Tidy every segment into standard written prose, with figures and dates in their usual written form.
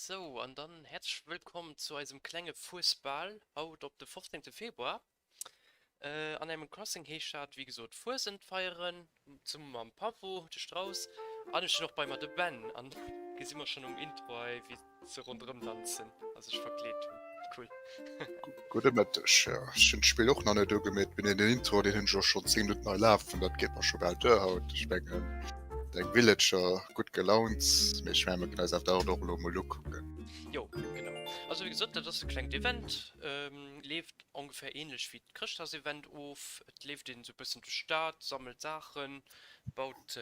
Sou, an dann häerzlech wëllkomm zu eisem klenge Fuesbal haut op de 15 Februar. An Animal Crossing heescht dat wéi gesot Fuesent feieren, zesumme mam Pavo, de Strauss, an ech hunn och bei mer de Ben. An gesi mer schonn um Intro hei wéi se ronderëm danzen a sech verkleet hunn. Cool. Gudde Mëtteg. Jo, ech hunn d'Spill och nach net ugemeet, mee den Intro deen hunn ech och schonn 10 Minutten hei lafen. Dat geet mer scho bal duer haut. Ech mengen deng Villager gutt gelaunt, mee ech mengen mir kënnen eis awer dat och elo emol ukucken. Jo, genau. Also wéi gesot, dat ass e klengt Event, leeft ongefähr ähnlech wéi d'Chrëschtdagsevent of. Et leeft een esou e bëssen duerch d'Stad, sammelt Saachen, baut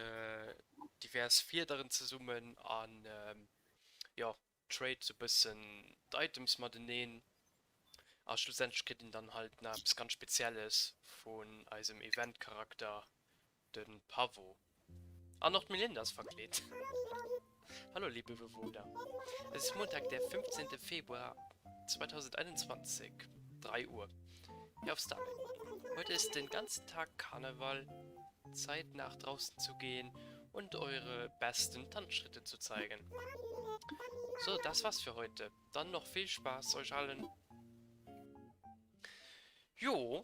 divers Fiederen zesummen an jo, trade esou bëssen d'Items mateneen. A schlussendlech kritt een dann halt nach eppes ganz Spezielles vun eisem Event-Charakter, de Pavo. An och d'Melinda ass verkleet. Hallo liebe Bewohner. Es ist Montag der 15. Februar 2021, 3 Uhr. Hier auf Starlink. Heute ist den ganzen Tag Karneval. Zeit nach draußen zu gehen und eure besten Tanzschritte zu zeigen. So, das war's für heute. Dann noch viel Spaß euch allen. Jo,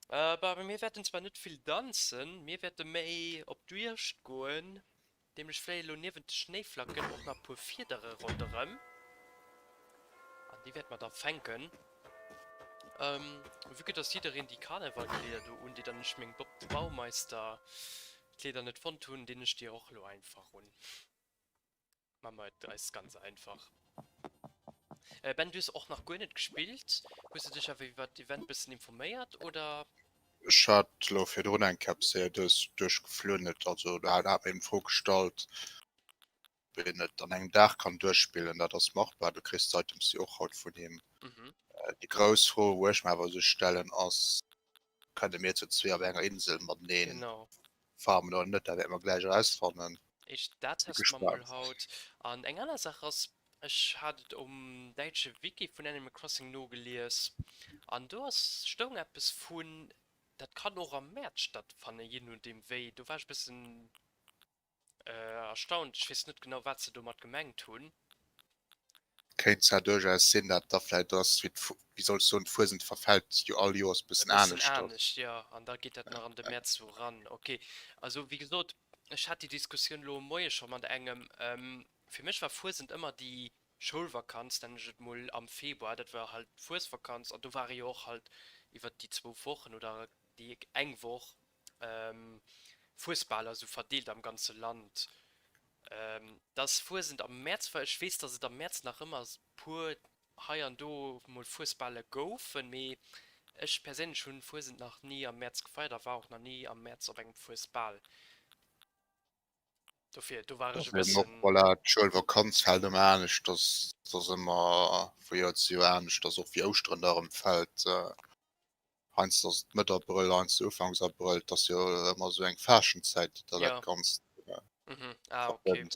Bah, mir wäerten zwar net vill danzen, mir wäerte méi op d'Juegd goen, nämlech fléie lo niewent de Schnéiflacken och nach puer Fiedere ronderëm an déi wäerte mer da fänken. Vue que dass jiddereen déi Karnevalkleeder do un deet an ech meng Bob de Baumeister Kleeder net fonnt hunn, dinn ech déi och lo einfach un. Maa mer et eis ganz einfach. Ben, du hues och nach guer net gespillt. Hues de dech awer iwwert d'Event bëssen informéiert, oder? Ech hat elo virdrun eng Kéier eppes duerchgeflunnt, also do hat mir eben d'Fro gestallt, ob een et an engem Dag kann duerchspillen. Dat ass machbar, du kriss d'Items jo och haut vun him. Déi grouss Fro, wou ech mer awer esou stellen, ass, Kënne mir zu 2 op enger Insel mateneen Genau. farmen oder net? Dat wäerte mer gläich erausfannen. Ech, dat Si teste mer mol gespaant. haut. An eng aner Saach ass, ech hat et um däitsche Wiki vun Animal Crossing nogelies an do ass, stoung eppes vun, dat kann och am Mäerz stattfannen, jee nodeem wéi. Do war ech e bëssen Erstaunt, ech weess net genau wat se domat gemengt hunn. Kéint zwar duerchaus sinn, dat da vläit ass wéi d'Fu, wéi soll ech soen, d'Fuesent verfält jo all Joers E bëssen bëssen aneschters. anescht, jo, an da geet dat nach an de Mäerz sou eran. Ok, also wéi gesot, ech hat déi Diskussioun elo e Moie scho mat engem. Fir mech war Fuesent ëmmer déi Schoulvakanz, nennen ech et mol, am Februar, dat war halt d'Fuesvakanz an do ware jo och halt iwwert déi zwou Wochen oder déi eng Woch Fuesbaler sou verdeelt am ganze Land. Dass Fuesent am Mäerz war, ech weess, dass et am Mäerz nach ëmmer puer hei an do mol Fuesbale goufen, mee ech perséinlech hunn Fuesent nach ni am Mäerz gefeiert a war och nach ni am Mäerz op engem Fuesbal. Dofir, do war ech e Ass eben och, bëssen. voilà, d'Schoulvakanz fält ëmmer anescht, dass ass ëmmer vu Joer zu Joer anescht, dass och wéi Ouschteren da erëm fält. Heiansdo ass et Mëtt Abrëll, heiansdo Ufanks Abrëll. Et ass jo ëmmer esou eng Faaschtenzäit, déi da Ja. dat Ganzt Mhm. Ah, okay. verbënnt.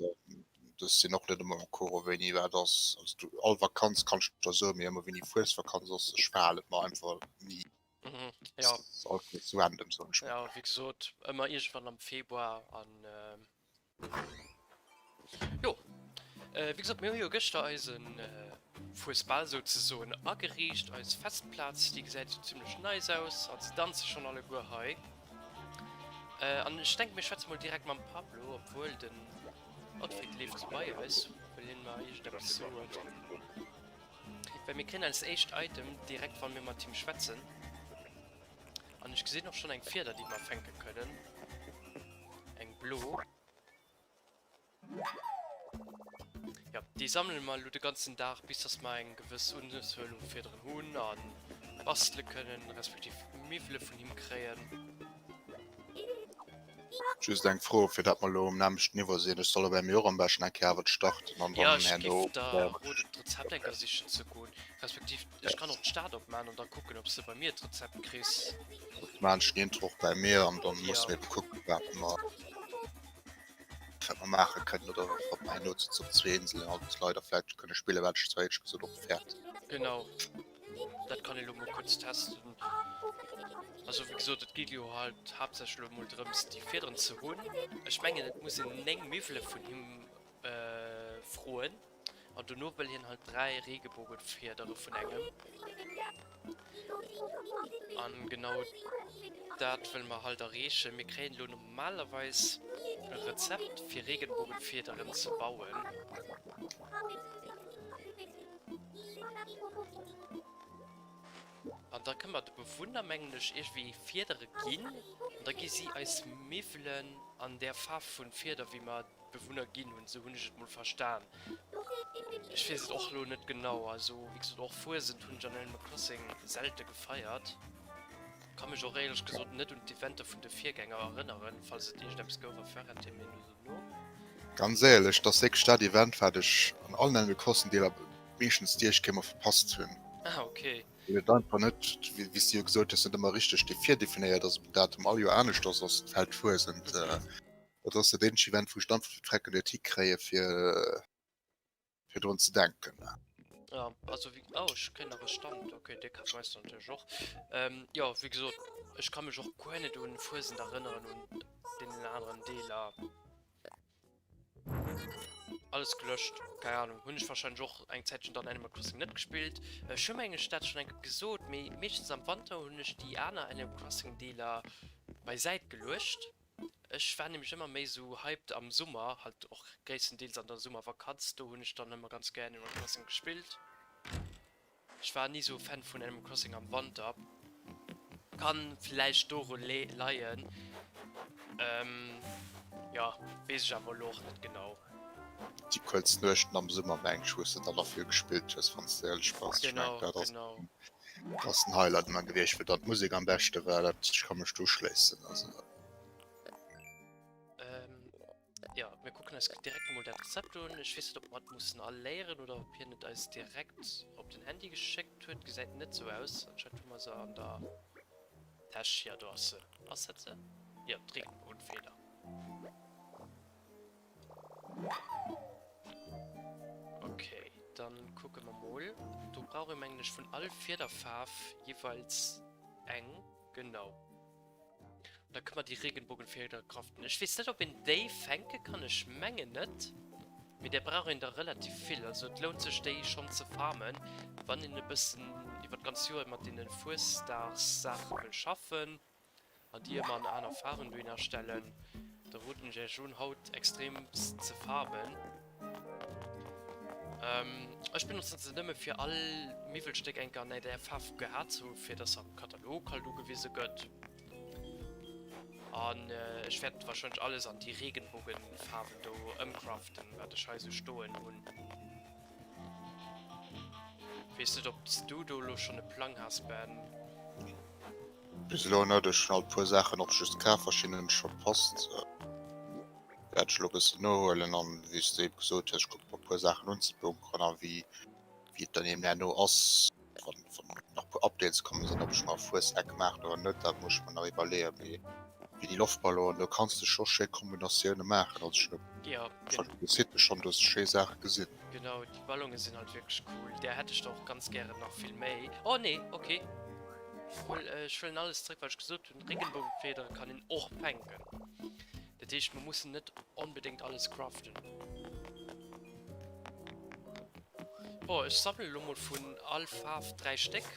Dës sinn och net ëmmer am Courant, wéini wat ass. Also du, all Vakanz kann ech der soen, mee ëmmer wéini Fuesvakanz ass, ech verhalen et mer einfach ni. Mhm. Ja. Ass alt nees random, soen ech mol. Ja, wéi gesot, ëmmer iergendwann am Februar an Jo, wéi gesot, mir hu jo gëschter eise Fuesbal souzesoen ageriicht, eis Festplaz, déi gesäit sou zimmlech nice aus an se danze schonn alleguer hei. An ech denken, mir schwätze mol direkt mam Pablo, obwuel den Ottfried leeft sou bei eis, wëll hien mer iergendeppes soen. Well mir kréien eist éischt Item direkt, wann mir mat him schwätzen. An ech gesinn och schonn eng Fieder, déi mer fänke kënnen. Eng blo. Ja, déi sammele mer elo de ganzen Dag, bis dass mer eng gewëss Unzuel u Fiederen hunn a bastele kënnen, respektiv Miwwele vun him kréien. Just eng Fro, fir dat mer elo um nämmlechten Niveau sinn, Ech soll bei mir och am beschten eng Kéier awer starten an Ja, dann ech herno giff der roden d'Rezept eng Kéier sichen ze goen, respektiv ech kann och d'Stad opmaan an da kucken ob s de bei mir d'Rezept kriss. Maan ech den Intro och bei mir an dann musse Ja. mir ebe kucken wat mer wat mer maache kënnen oder ob mer herno zu op zwee Inselen halt leider vläicht kënne spillen, wat ech zwar éierlech gesot och fäerten. Genau, dat kann ee lo mol kuerz testen. Also wéi gesot, et geet jo halt haaptsächlech elo mol drëms déi Fiederen ze hunn. Ech mengen et muss een 9 Miwwele vun him froen. An dono wëll hien halt 3 Regebogeffiedere vun engem. An genau dat wëlle mer halt erreechen. Mir kréien elo normalerweis e Rezept fir Regenbogenfiederen ze bauen. An da kënne mer de Bewunner, mengen ech, iergendwéi Fiedere ginn. An da gi si eis Miwwelen an där Faarf vun Fieder, wéi mer d'Bewunner ginn hunn. Esou hunn ech et mol verstan. Ech weess et och elo net genau. Also, wéi gesot, och Fuesent hunn ech an Animal Crossing selte gefeiert. Ka mech och éierlech gesot net un d'Eventer vun de Virgänger erënneren, falls et iergendeppes gouf a Ferratim mee no. Ganz éierlech, et ass wierklech dat Event, wat ech an allen Animal Crossing Deeler meeschtens déi éischt Kéier mol verpasst hunn. Ah, ok. Well et einfach net, wéi s de jo gesot hues, net ëmmer richteg dee virdefinéiert ass, ob den Datum all Joer anescht ass, ass et halt Fuesent. Dat ass dat eenzegt Event, wou ech et einfach fir d'Frecken net hikréie fir. fir drun ze denken. Ja, also wie, oh, ech kréien nach e Stand. Okay, dee kafe mer eis natierlech och. Ähm, jo, wéi gesot, ech ka mech och guer net un Fuesent erënneren, un deenen aneren Deeler. Alles gelöscht, keng Ahnung. Hunn ech wahrscheinlech och eng Zäitchen dann Animal Crossing net gespillt. Ech hu mengen ech dat schonn eng Kéier gesot, mee meeschtens am Wanter hunn ech déi aner Animal Crossing Deeler beisäit geluecht. Ech war nämlech ëmmer méi sou hyped am Summer, halt och gréisstendeels an der Summervakanz, do hunn ech dann ëmmer ganz gär Animal Crossing gespillt. Ech war ni sou Fan vun Animal Crossing am Wanter, kann vläicht doru leien, jo weess ech awer elo och net genau. Déi kuerz Nuechten am Summer meng ech wou s de dann nach vill gespillt hues wann s de éierlech bass. Ech mengen dat ass dat ass den Highlight ëmmer gewiescht wou dann d'Musek am beschte war, dat ech ka mech do uschléissen also. Jo mir kucken eis direkt emol dat Rezept un. Ech weess net ob mer et mussen all léieren oder ob hien et eis direkt op den Handy geschéckt huet. Gesäit net sou aus, anscheinend hu mer se an der Täsch. Jo do ass se. Ass dat se? Jo d'Regenbogenfeder. Okay, dann kucke mer mol. Do brauch ee mengen ech vun all Fiederfaarf jeeweils eng. Genau. An da kënne mer déi Regenbogenfieder craften. Ech weess net, ob een déi fänke kann. Ech mengen net. Mee där brauch een der relativ vill. Also et lount sech déi schonn ze farmen, wann een e bëssen iwwer d'ganz Joer mat deene Fuesdagssaache wëll schaffen. An déi ëmmer an aner Faarwen dohinner stellen. Da roden ech iech un haut extremst ze farmen. Ech benotzen se nëmme fir all Miwwelstéck eng Kéier an där Faarf gehat ze hu fir dass se am Katalog halt ugewise gëtt. An ech wäert wahrscheinlech alles an déi Regenbogenfaarwen do ëmcraften, wat ech hei sou stoen hunn. Weess net ob s du do elo schonn e Plang has Ben? Bis elo net, ech hun alt puer Saachen och just kaf, verschidden hun ech verpasst, wärt ech elo bessen nohuelen an wéis de eben gesot hues, ech kucken mer puer Saachen unzebunkeren an wéi wéi et dann eben herno ass wann wann nach puer Updates kommen sinn, ob ech mer e Fueseck maachen oder net, dat muss ech mer nach iwwerleeën, mee wéi déi Loftballonen do kanns de scho schéi Kombinatioune maachen, also ech hun op verschiddene Site schonn do schéi Saache gesinn. Genau, déi Ballonge sinn halt wierklech cool. Där hätt ech der och ganz gären nach vill méi. Oh nee, okay. Huel, ech huelen alles zréck wat ech gesot hunn. Regenbogenfedere kann een och fänken. Dat heescht mer mussen net onbedéngt alles craften. Bon, ech sammele lo mol vun all Faarf 3 Stéck.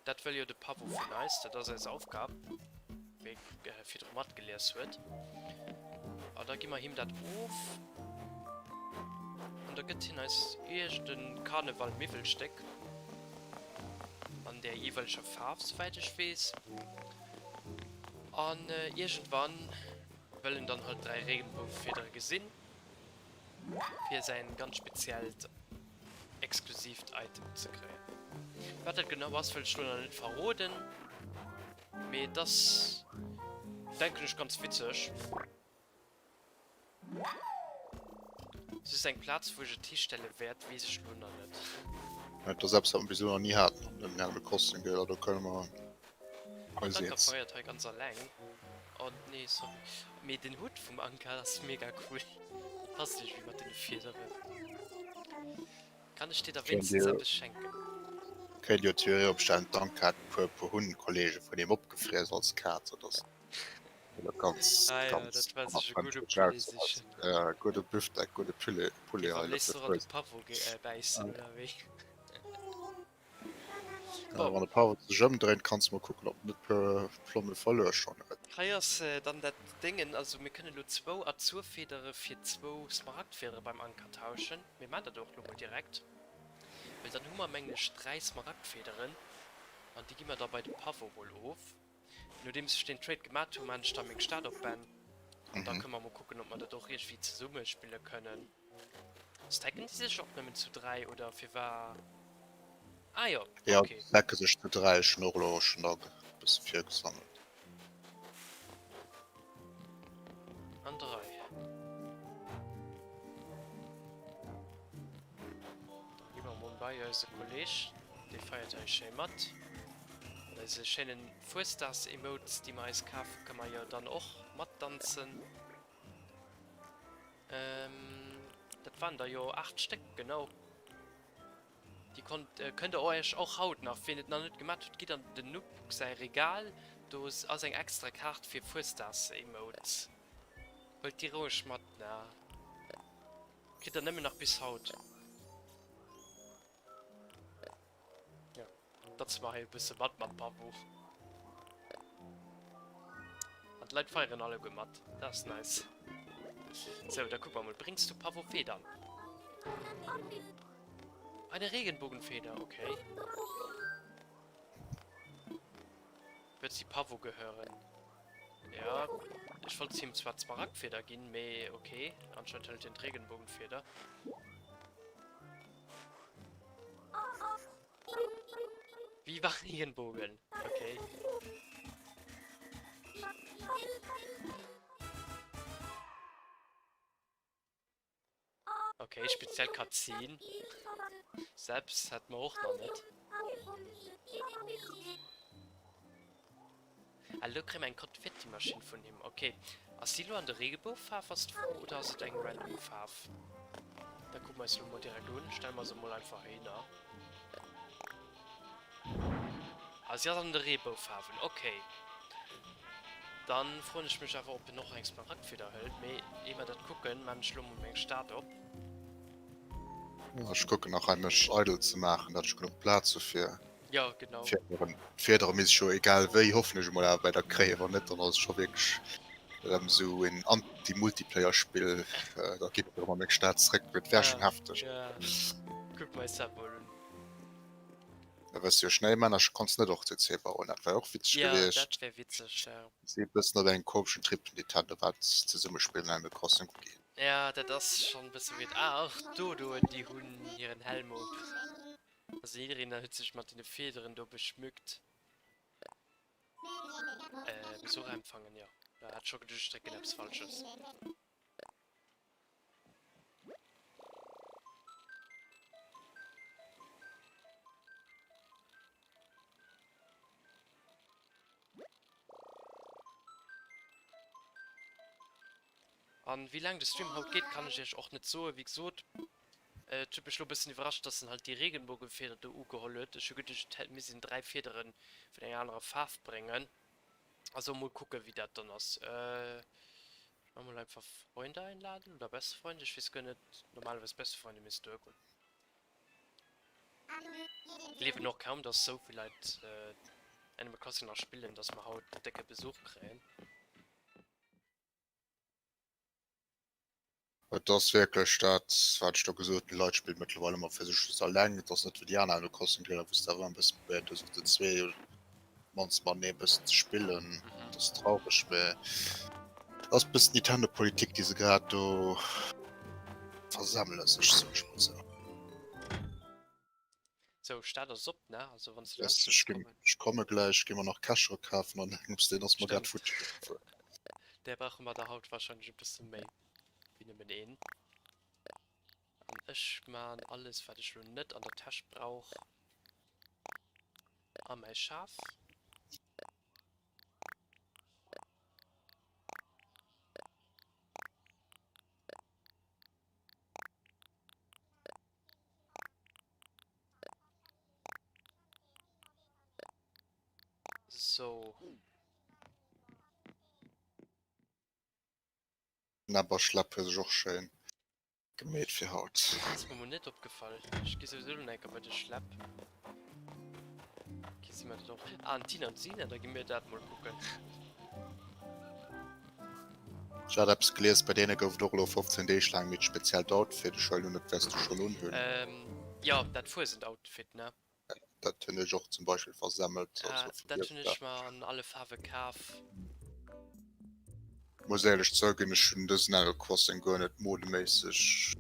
Dat wëll jo de Pavo vun eis, dat ass eis Aufgab, wéi e virdru matgelies huet. A da gi mer him dat of. An da gëtt hien eis iergend e Karneval-Miwwelstéck an där jeeweileger Faarf, souwäit ech weess. An iergendwann wëll en dann halt 3 Regenbogenfiedere gesinn, fir säin ganz speziellt exklusiivt Item ze kréien. Wat dat genau ass, wëll ech lo nach net verroden, mee et ass, denken ech, ganz witzeg. Just eng Plaz, wou ech et histelle wäert, weess ech lo nach net. Et ass eppes, wat mer bis elo nach ni haten an den Animal Crossing, gell? Do kënne mer eis Anka eens. feiert hei ganz alleng. Oh nee, sorry. Mee den Hutt vum Anka ass mega cool. Passt iergendwéi mat den Fiederen. Kann ech dir da wéinstens eppes schenken? Kéint jo d'Theorie opstellen, d'Anka hätt e puer puer Hunnkollege vun him opgefriess als Kaz oder sou. Ganz, Ah ja, ganz dat war sech e gudde kannerfrëndlech Poulet aus. sichen. Ja, gudde Büftek, gudde Poulet, Poulet Géif am hei lo léifsten fir och an de d'Fuesent. Pavot ge äh, bäissen, oder wéi? Ja, Bon. wann de Pavot sech ëmdréint, kanns de mol kucken, ob en net puer Plomme verluer schonn huet. Hei ass dann dat Déngen, also mir kënnen elo zwou Azurfedere fir zwou Smaragdfedere beim Anker tauschen. Mir maan dat och elo mol direkt, well dann hu mer mengen ech 3 Smaragdfederen an déi gi mer da bei de Pavot mol of. Nodeems ech deen Trade gemat hu maan ech da meng Stad op Ben an da kënne mer mol kucken ob mer dat och iergendwéi zesumme spille kënnen. Stacken déi sech och nëmmen zu 3 oder firwar? Ah jo, Jo, ok. stacke sech zu 3, ech hunn och elo schonn der e bësse virgesammelt. An 3. Da gi mer mol bei eise Kolleg, dee feiert hei schéi mat. Mat eise schéinen Fuesdags-Emotes, déi mer eis kafen, kënne mer jo dann och matdanzen. Dat waren der jo 8 Stéck, genau. Déi konnt, kënnt der iech och haut nach, wien et nach net gemat huet, gitt an den Noob säi Regal, do ass eng extra Kaart fir Fuesdags-Emotes. Huelt déi roueg mat, ne? Kritt der nëmmen nach bis haut. Jo, danze mer hei e bësse mat mam Pavou. An d'Leit feieren alleguer mat, dat ass nice. Sou, da kucke mer mol, Bringst du Pavou Federn? Eine Regenbogenfeder, okay. Wird sie Pavou gehören? Ja, ech wollt him zwar d'Smaragdfeder ginn, mee okay, anscheinend hëlt hien d'Regenbogenfeder. Viva Regenbogen! Okay. Okay, speziell Cutscene. Selbst hat man och nach net. Ah, lo kréie mer eng Konfettimaschinn vun him. Okay. Ass déi lo an der Regeboufaarf, ass d'Fro, oder ass et eng random Faarf? Da kucke mer eis lo mol direkt un. Stelle mer se mol einfach heihinner. Ah, si ass an de Reeboufaarwen. Okay. Dann froen ech mech awer, ob en och eng Smaragdfeder hëlt. Mee ier mer dat kucken, maan ech lo mol meng Stad op. Ech kucken nach hei mech eidel ze maachen, dat ech genuch Plaz hu fir Ja, genau. Fiederen. D'Fiedere misst ech jo egal wéi, hoffen ech emol, awer bei der kréien. Wann net, dann ass et scho wierklech erëm esou en Anti-Multiplayer-Spill. Da ginn ech erëm a meng Stad zréck. Et wär schonn hefteg. Ja, kuck mer eis dat mol un. Da wëss jo Schnéimännercher konns net och CC bauen, dat wär och witzeg Ja, gewiescht. dat wär witzeg, ja. Si e bëssen op engem komeschen Trip, Nintendo, wat d'Zesummespill an Animal Crossing ugeet. Ja, dat ass schonn e bësse weird. Ah, och d'Dodoen, déi hunn hiren Helm op. Also jiddereen huet sech mat deene Fiederen do beschmückt. Äh, Besucher empfangen, jo. Da hat scho geduecht, ech drécken eppes Falsches. An wéi laang de Stream haut geet, kann ech iech och net soen. Wéi gesot, et huet mech lo e bëssen iwwerrascht, dass en halt déi Regenbogenfeder do ugeholl huet. Ech hu geduecht, et hätt misst een 3 Fiederen vun enger anerer Faarf bréngen. Also mol kucken wéi dat dann ass. Ech man mol einfach Freunde einladen oder beste Freunde, ech weess guer net, normalerweis beste Freunde misst duergoen. Gleewen och kaum dass sou vill Leit Animal Crossing nach spillen, dass mer haut décke Besuch kréien. Et ass wierklech dat, wat ech do gesot hunn, Leit spillen mëttlerweil ëmmer fir sech just alleng. Et ass net wéi déi aner Animal Crossing Deeler, wou s de awer ëmmer e bësse probéiert hues, och zu zwee oder mannst matenee e bëssen ze spillen. Et ass traureg, mä et ass e bëssen Nintendo-Politik, déi se grad do versemmele sech, soen ech mol sou. Sou, Stad ass op, ne? Also wann s du Yes, laanscht ech wëlls ginn, kommen. ech komme gläich, gi mer nach Cachere kafen an engems, deen ass mer grad Stëmmt. futti gefuer. Där brauche mer der haut wahrscheinlech e bësse méi wéi nëmmen een. An ech man alles wat ech lo net an der Täsch brauch a mäi Schaf. So. Schnäpper-Schläpp huet sech och schéin gemeet fir haut. Dat ass mer mol net opgefall. Ech gi souwisou lo enker bei de Schläpp. Ok, si mer dat och. Ah, an d'Tina an d'Sina, da gi mir dat mol kucken. Ech hat eppes gelies, bei deene gouf et och elo 15 Deeg laang méi d'speziellt Outfit. Ech huelen un, dat wäers du schonn unhunn. Jo, dat Fuesent-Outfit, ne? Dat hunn ech och zum Beispill versemmelt. Ah, dat hunn ech mer an alle Faarwe kaf. Muss éierlech zouginn, ech hunn dësen Animal Crossing guer net modeméisseg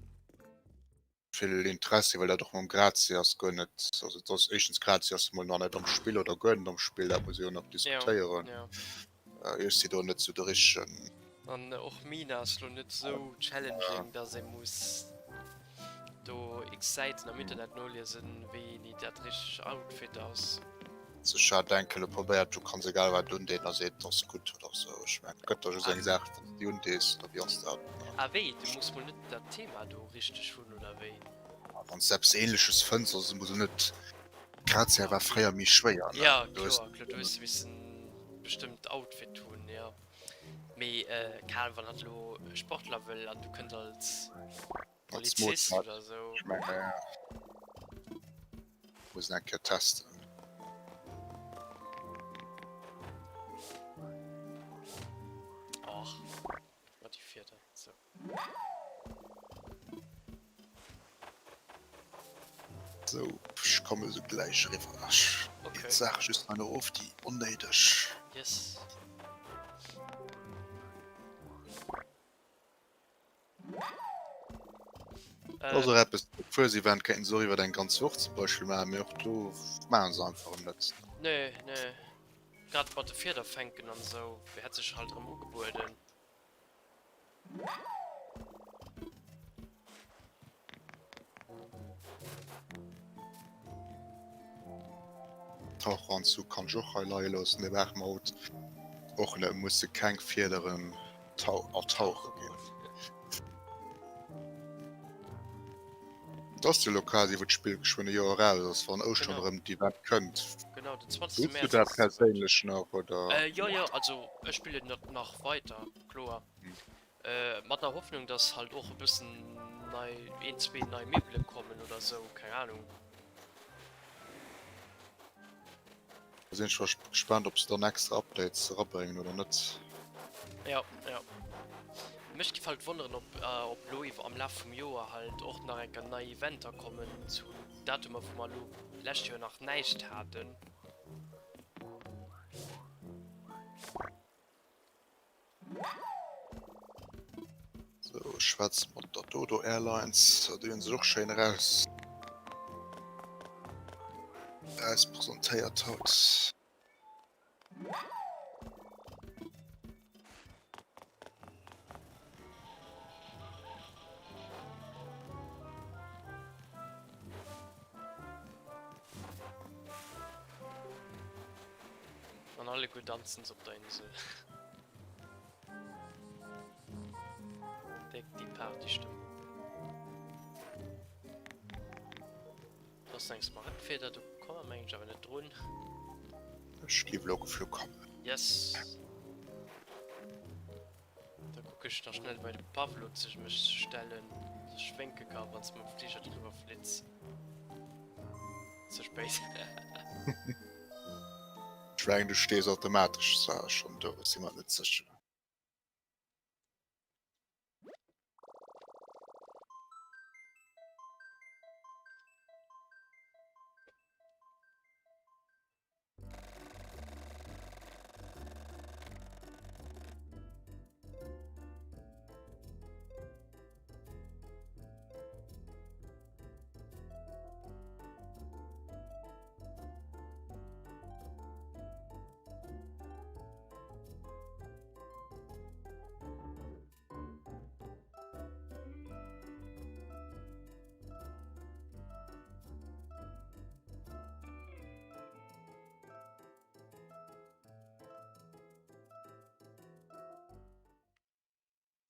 vill Interessi, well dat och mam Grazie ass guer net, also et ass éischtens Grazie ass emol nach net am Spill oder guer net am Spill, dat muss ee jo nach diskutéieren. Ja, ja. Ech si do net sou de richtegen. An och Mina ass lo net sou challenging, dass ee muss do x Säiten am Internet noliesen, wéini dat richteg Outfit ass. Ech hat eng Kéier probéiert, du kanns egal wat undeen a seet ass gutt oder sou. Ech mengen et gëtt der just eng Saach wann s de déi undees oder wéi ass dat? Ah wéi, du muss mol net dat Thema do richteg hunn oder wéi? Wann s de eppes ähnleches fënns, also muss et net Grazia war fréier méi schwéier, ne? Ja, kloer, kloer, du hues missen bestëmmt Outfit hunn, jo. Mee keen Ahnung, wann hatt elo Sportler wëll an du kënns als Polizist oder esou. Ech mengen, ja. Muss en eng Kéier testen. Och, mat déi Fieder, sou. Sou, ech komme sou gläich eriwwer. Ech Okay. okay. Saach just nach of, déi onnéideg. Yes. Äh, Also eppes Fuesevent kéinten se och iwwer eng ganz Woch zum Beispill maachen, mee och do maachen se einfach net. Nee, nee. Grad mat de Fieder fänken an esou hätt sech halt erëm ugebueden. Taucheranzug kann ech och hei leie loossen, dee brauche mer haut och net. Musse keng Fiederen ertauche ginn. Et ass jo elo quasi wou d'Spill geschwënn e Joer eraus ass, wann Ouschteren erëm d'Event kënnt. Genau, den 20. Spills du dat perséinlech nach oder? Jo jo, also ech spillen dat nach weiter, kloer. Mat der Hoffnung dass halt och e bëssen nei, een zwee nei Miwwele kommen oder sou, keng Ahnung. Da sinn ech scho gespaant ob se dann extra Updates erabréngen oder net. Jo, jo. Mech giff halt wonneren ob ob lo iwwer am Laf vum Joer halt och nach eng Kéier nei Eventer kommen zu Datumer wou mer lo lescht Joer nach näischt haten. So, ech schwätze mat der Dodo Airlines, déi hunn sech och schéin eraus eraus presentéiert haut. An alleguer danzen se op der Insel. Déck déi Partystëmmung. Do ass eng Smaragdfeder, do komme mer mengen ech awer net drun. Ech gi elo geflu kommen. Yes. Da kucke ech nach schnell bei de Pavlo ze mech stellen, dass ech wénke ka wann s de mam Fliger driwwer flitts. Ze spéit. Ech mengen du stees automatesch zwar schonn do, ech si mer net sécher.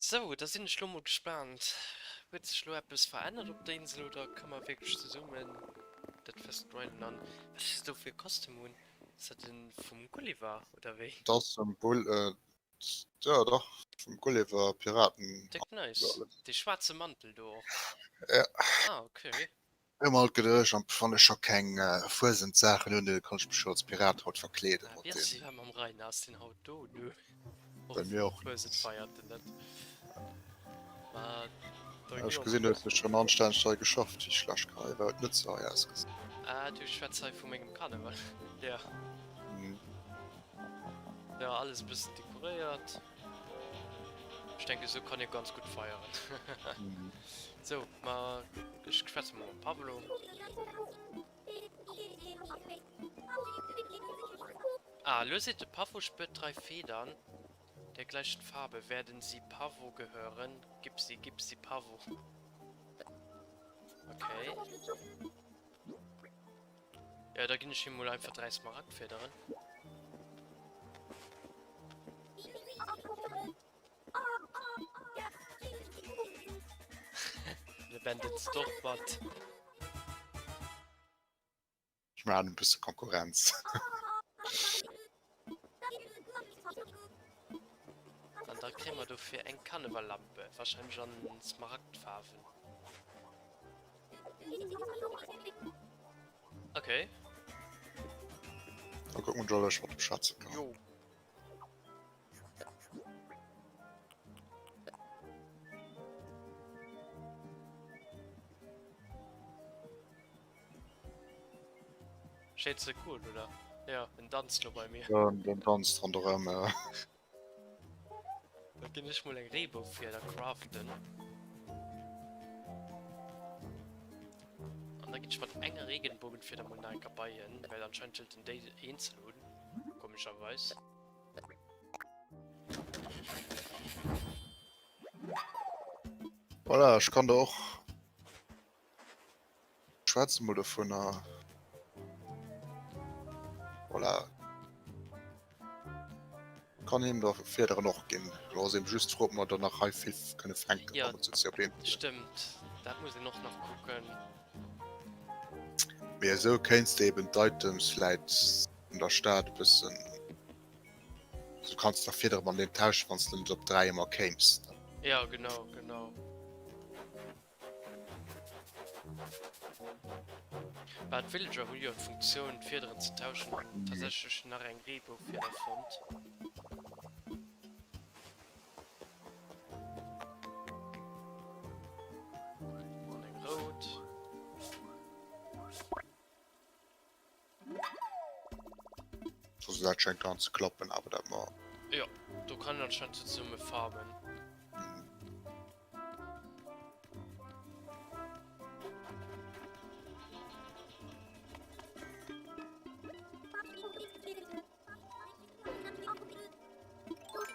Sou, da sinn ech lo mol gespaant. Huet sech lo eppes verännert op der Insel oder kënne mer wierklech zesummen dat Fest grinden? An wat hues du do fir e Kostüm un? Ass dat en vum Gulliver oder wéi? Dat ass vum Bull. Ja dach, vum Gulliver, Piraten. Déck nice. Dee schwaarze Mantel do och. Ja. Ah, okay. Hu mer alt geduecht, an wann ech scho keng Fuesentsaachen hunn, da kann ech mech jo als Pirat haut verkleeden Ah, mat wéi ass deem. déi mam Rainer? Ass deen haut do? Nö. Och Bei mir och Fuesent net. feiert en net. Ma da Ech gi gesinn, du hues jo schonn anstänneg hei geschafft. Wéi schlecht ka hei war et net sou hei ausgesinn. Ah, du schwätz hei vu mengem Karneval. Ja. Ja, alles e bëssen dekoréiert. Ech denke sou kann ee ganz gutt feieren. Sou, ma ech schwätze mol mam Pablo. Ah, lo seet de Pavo spürt drei Federn der gleichen Farbe. Werden sie Pavo gehören? Gib sie, gib sie Pavo. Okay. Ja, da ginn ech him mol einfach 3 Smaragdfederen. De Bandits doch mat. Ech maachen e bësse Konkurrenz. An da kréie mer dofir eng Karnevallampe, wahrscheinlech an Smaragdfaarwen. Okay. Da kucken wir mal, wat de schwätzen kann. Jo. Schéint ze cool, oder? Ja, en danzt lo bei mir. Ja, den danzt ronderëm. Ja. Da ginn ech mol eng Reeboufieder craften. An da ginn ech mat enger Regenbogenfieder mol nach eng Kéier bei en, well anscheinend hëlt en déi eenzel un, komescherweis. Voilà, ech kann der och Schwätze mol dovunner. Voilà. Kann him der Fiederen och ginn. Lo ass eben just d'Fro, ob mer der nach hei vill kënne fänken. Ja, wann mer zu op een. Stëmmt, dat muss een och nach kucken. Mee esou kéints de eben d'Items vläit an der Stad e bëssen. Du kanns nach Fiedere mat deem tauschen, wann s de net op 3 ëmmer kéims. Ja, genau, genau. Bah, d'Villager hu jo d'Funktioun d'Fiederen ze tauschen. Tatsächlech nach eng Reeboufieder fonnt. An eng rout. Also dat schengt dann ze klappen, awer dat mer. Jo, do kann een anscheinend zesumme farmen.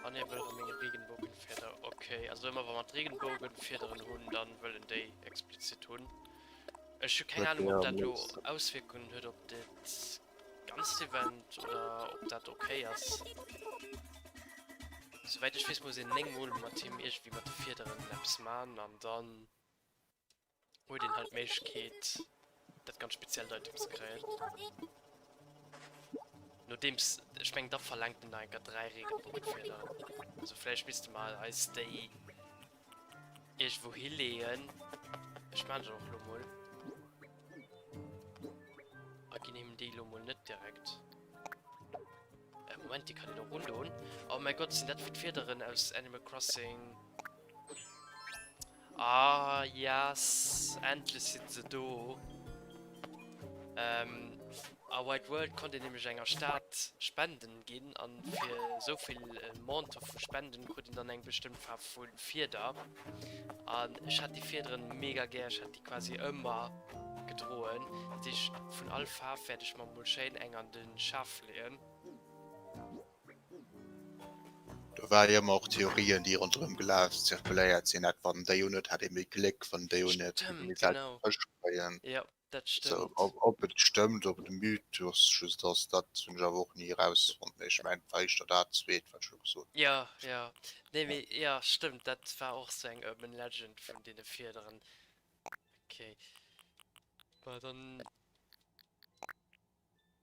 Ah ne, wëll erëm meng Regenbogenfieder. Okay, also ëmmer wa mer d'Regenbogenfiederen hunn, dann wëllen déi explizit hunn. Ech hu keng Ahnung, ob dat elo Auswierkungen huet op dat ganzt Event oder ob dat okay ass. Souwäit ech weess, muss een 9 mol mat him iergendwéi mat de Fiederen eppes man an dann huet een halt d'Méiglechkeet dat ganz speziellt Item ze kréien. Nodeems, ech mengen da verlaangt en nach eng Kéier 3 Regenbogenfiederen. Also vläicht misste mer eis déi Iergendwou hileeën. Ech maan se och lo mol. A ginn him déi lo mol net direkt. Äh, Moment, déi kann een och undoen. Oh mäi Gott, sinn dat wéi d'Fiederen aus Animal Crossing? Ah, yes! Endlech sinn se do. Ähm, a White World konnt een nämlech enger Stad Spenden ginn an fir esouvill Montant vu Spenden krut een dann eng bestëmmt Faarf vu Fieder. An ech hat déi Fiederen mega gär, ech hat déi quasi ëmmer gedroen. Dat heescht vun all Faarf wäert ech mer mol schéin eng an de Schaf leeën. Do war jo ëmmer och Theorien déi ronderëm gelaf zirkuléiert sinn, dat wann déi un huet hat ee méi Gléck, wann déi un huet huet ee méi Stëmmt, selten genau. Fësch kréien. Jo, dat So, stëmmt. ob, ob et stëmmt, ob et e Mythos just ass, dat hunn ech awer och ni erausfonnt. Mee ech mengen, et war éischter dat zweet, wat ech elo gesot hunn. Jo, jo. Nee, mee jo, stëmmt, dat war och sou eng Urban Legend vun deene Fiederen. Okay. Bah, dann.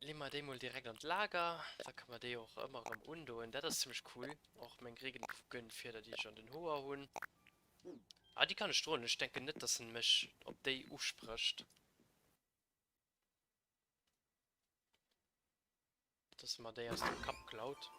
Leeë mer déi mol direkt an d'Lager, da ka mer déi och ëmmer erëm undoen. Dat ass zimmlech cool. Och meng Regenbogenfieder, déi ech an den Hoer hunn. Ah, déi kann ech droen. Ech denken net, dass en mech op déi usprécht. Dass e mer déi aus dem Kapp klaut.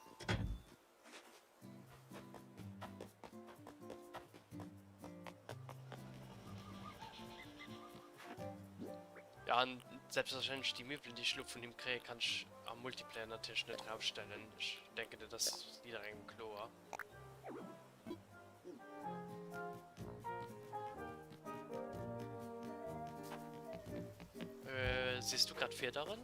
Ja, an selbstverständlech déi Miwwelen, déi ech elo vun him kréien, kann ech am Multiplayer natierlech net erausstellen. Ech denken, dat ass jidderengem kloer. Äh, sichs du grad Fiederen?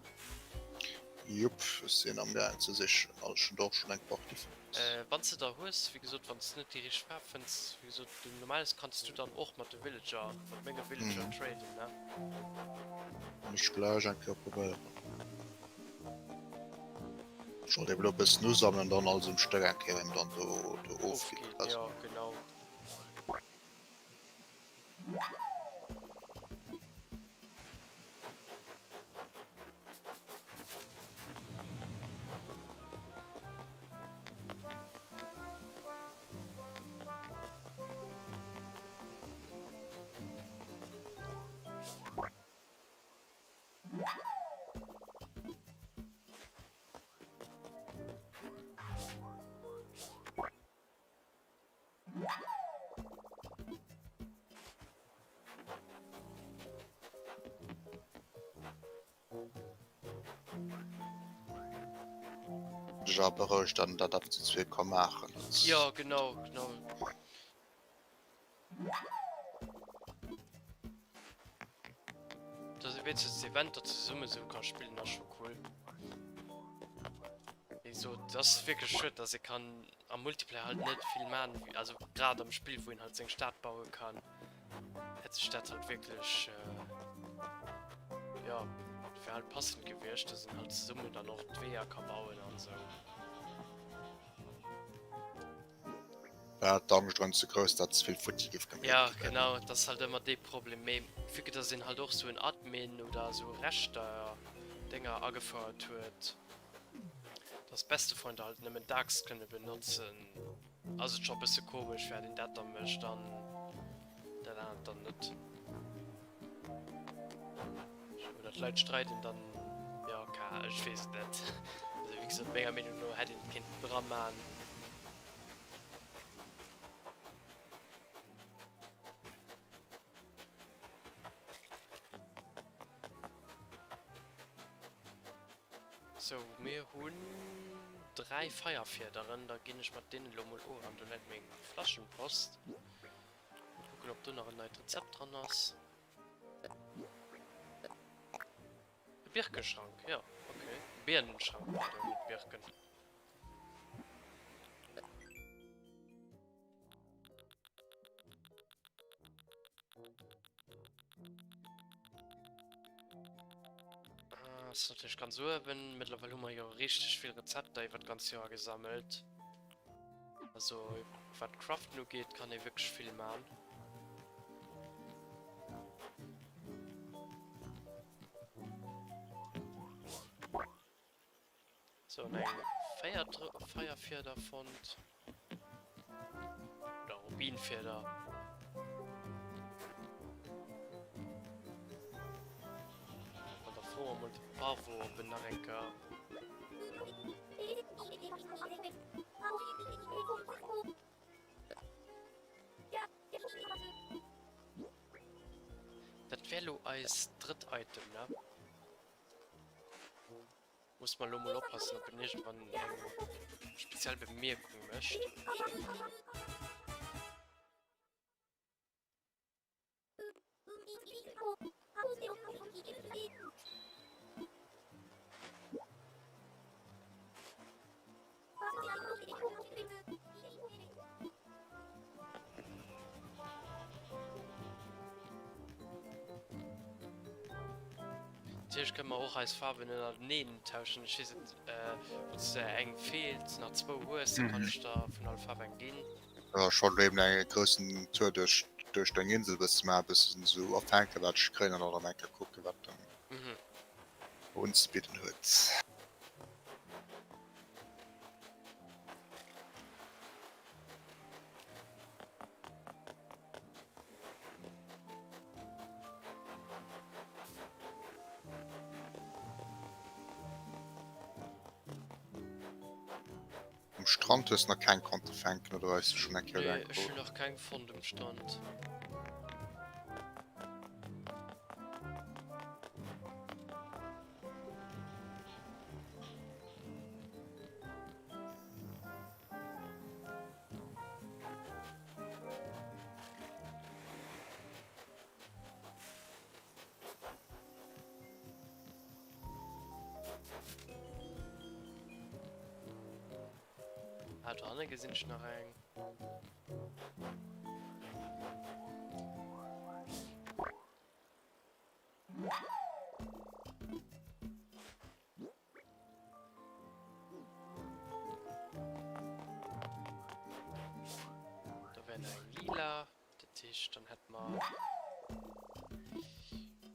Jupp, ech sinn am gaangen ze sichen. Also ech hunn der och schonn eng Partie fonnt. Äh, wann s de der hues, wéi gesot, wann s de net déi richteg Faarf fënns, wéi gesot, du normales kanns du dann och mat de Villager, mat menge Villager traden, ne? Kann ech gläich eng Kéier probéieren. Ech wollt eben elo e bëssen usammelen, dann alles um Stéck eng Kéier eben dann do do ofginn. Ofginn, jo, genau. Ja berouegt dann dat dat zu zwee ka maachen. Ja genau genau. Dass ee wéinstens d'Eventer zesumme sou ka spillen ass scho cool. Wéi gesot, et ass wierklech schued, dass ee kann am Multiplayer halt net vill man, also grad am Spill wou een halt seng Stad baue kann, hätt sech dat halt wierklech jo wär halt passend gewiescht, dass een halt zesummen dann och d'Weeër ka bauen an sou. War d'Angscht erëm ze grouss, dat ze vill futti géif gemeet Ja, ginn. genau, et ass halt ëmmer dee Problem. Mee vue que dass een halt och sou en Admin oder sou Rechter-Dénger agefouert huet, dass Bestefreunde halt nëmmen d'Aaxt kënne benotzen, ass et scho bësse komesch, firwat een dat da mécht an dat anert dann net. Oder d'Leit streiden dann, jo, ka, ech weess et net. Also wéi gesot, menger Meenung no hätt een et kéinten dra man. Sou, mir hunn 3 Feierfiederen, da ginn ech mat deenen elo mol of an do läit meng Flaschenpost. Mol kucken ob do nach en neit Rezept dran ass. E Birkeschrank, jo ok. Birnenschrank, pardon, net Birken. Ah, ass natierlech ganz uewen. Mëttlerweil hu mer jo richteg vill Rezepter iwwer d'ganz Joer gesammelt. Also wat Craften ugeet, kann ee wierklech vill man. So, an eng Feierfieder fonnt. Oder Rubinfieder. An da froe mer mol de Pavo, ob en nach eng Kéier. Dat wär lo eist drëtt Item, ne? Muss mer lo mol oppassen, ob en iergendwann eng speziell Bemierkung mécht. Natierlech kënne mer och eis Faarwen ënnerteneen tauschen. Ech weess net, wann s de eng feelt, nach zwou hues, da kann ech der vun all Faarf eng ginn. Jo, ech wollt elo eben eng groussen Tour duerch duerch deng Insel bëssen maachen, bëssen esou opfänken wat ech kréien an dann erëm eng Kéier kucken wat dann. Unzebidden huet. Um Strand hues nach keng konnte fänken oder hues du schon eng Kéier Nee, ech hunn nach keng fonnt um Strand. Ah, do hanne gesinn ech nach eng. Da wär nach eng lila. Dat heescht, dann hätte mer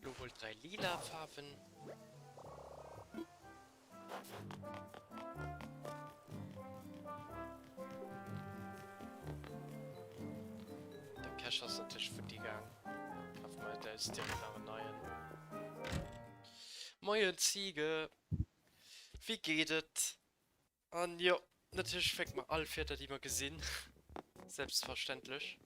lo wuel 3 lila Faarwen. De Cache ass natierlech futti gaang. Kafe mer eis direkt nach en neien. Moien Ziege, wéi geet et? An jo, natierlech fänke mer all Fieder déi mer gesinn, selbstverständlech.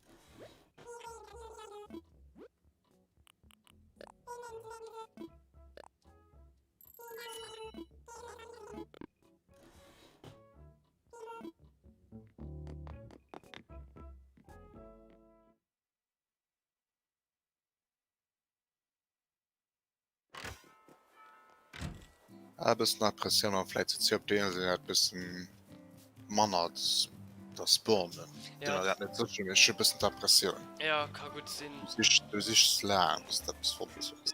Ah, e bëssen Impressioun an vläit sou op deene sinn dat bëssen manner da spawnen. Ja. Dat net sécher, mee ech hu bëssen d'Impressioun. Ja, ka gutt sinn. Du sichs, du sichs laang bis de eppes fonnt hues.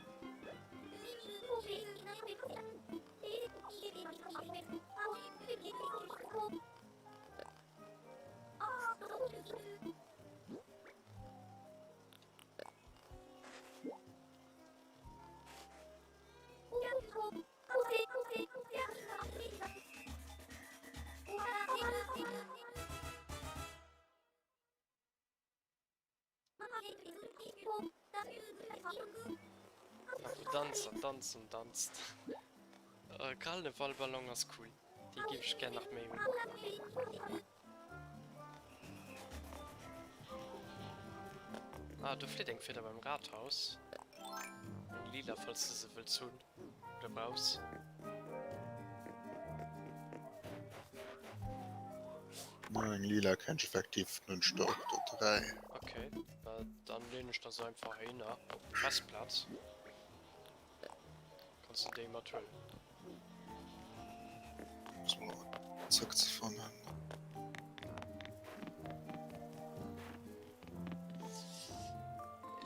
Danzt an danzt an danzt. Äh, Karnevalballon ass cool. Déi géif ech gär nach méi hunn. Ah, do flitt eng Fieder beim Rathaus. Eng lila, falls du se wëlls hunn oder brauchs. No eng lila kennt effektiv nun Stock do 3. Okay, dann leen ech der se einfach heihinner op d'Festplaz. Kanns du déi mat huelen. Zréck ze fannen.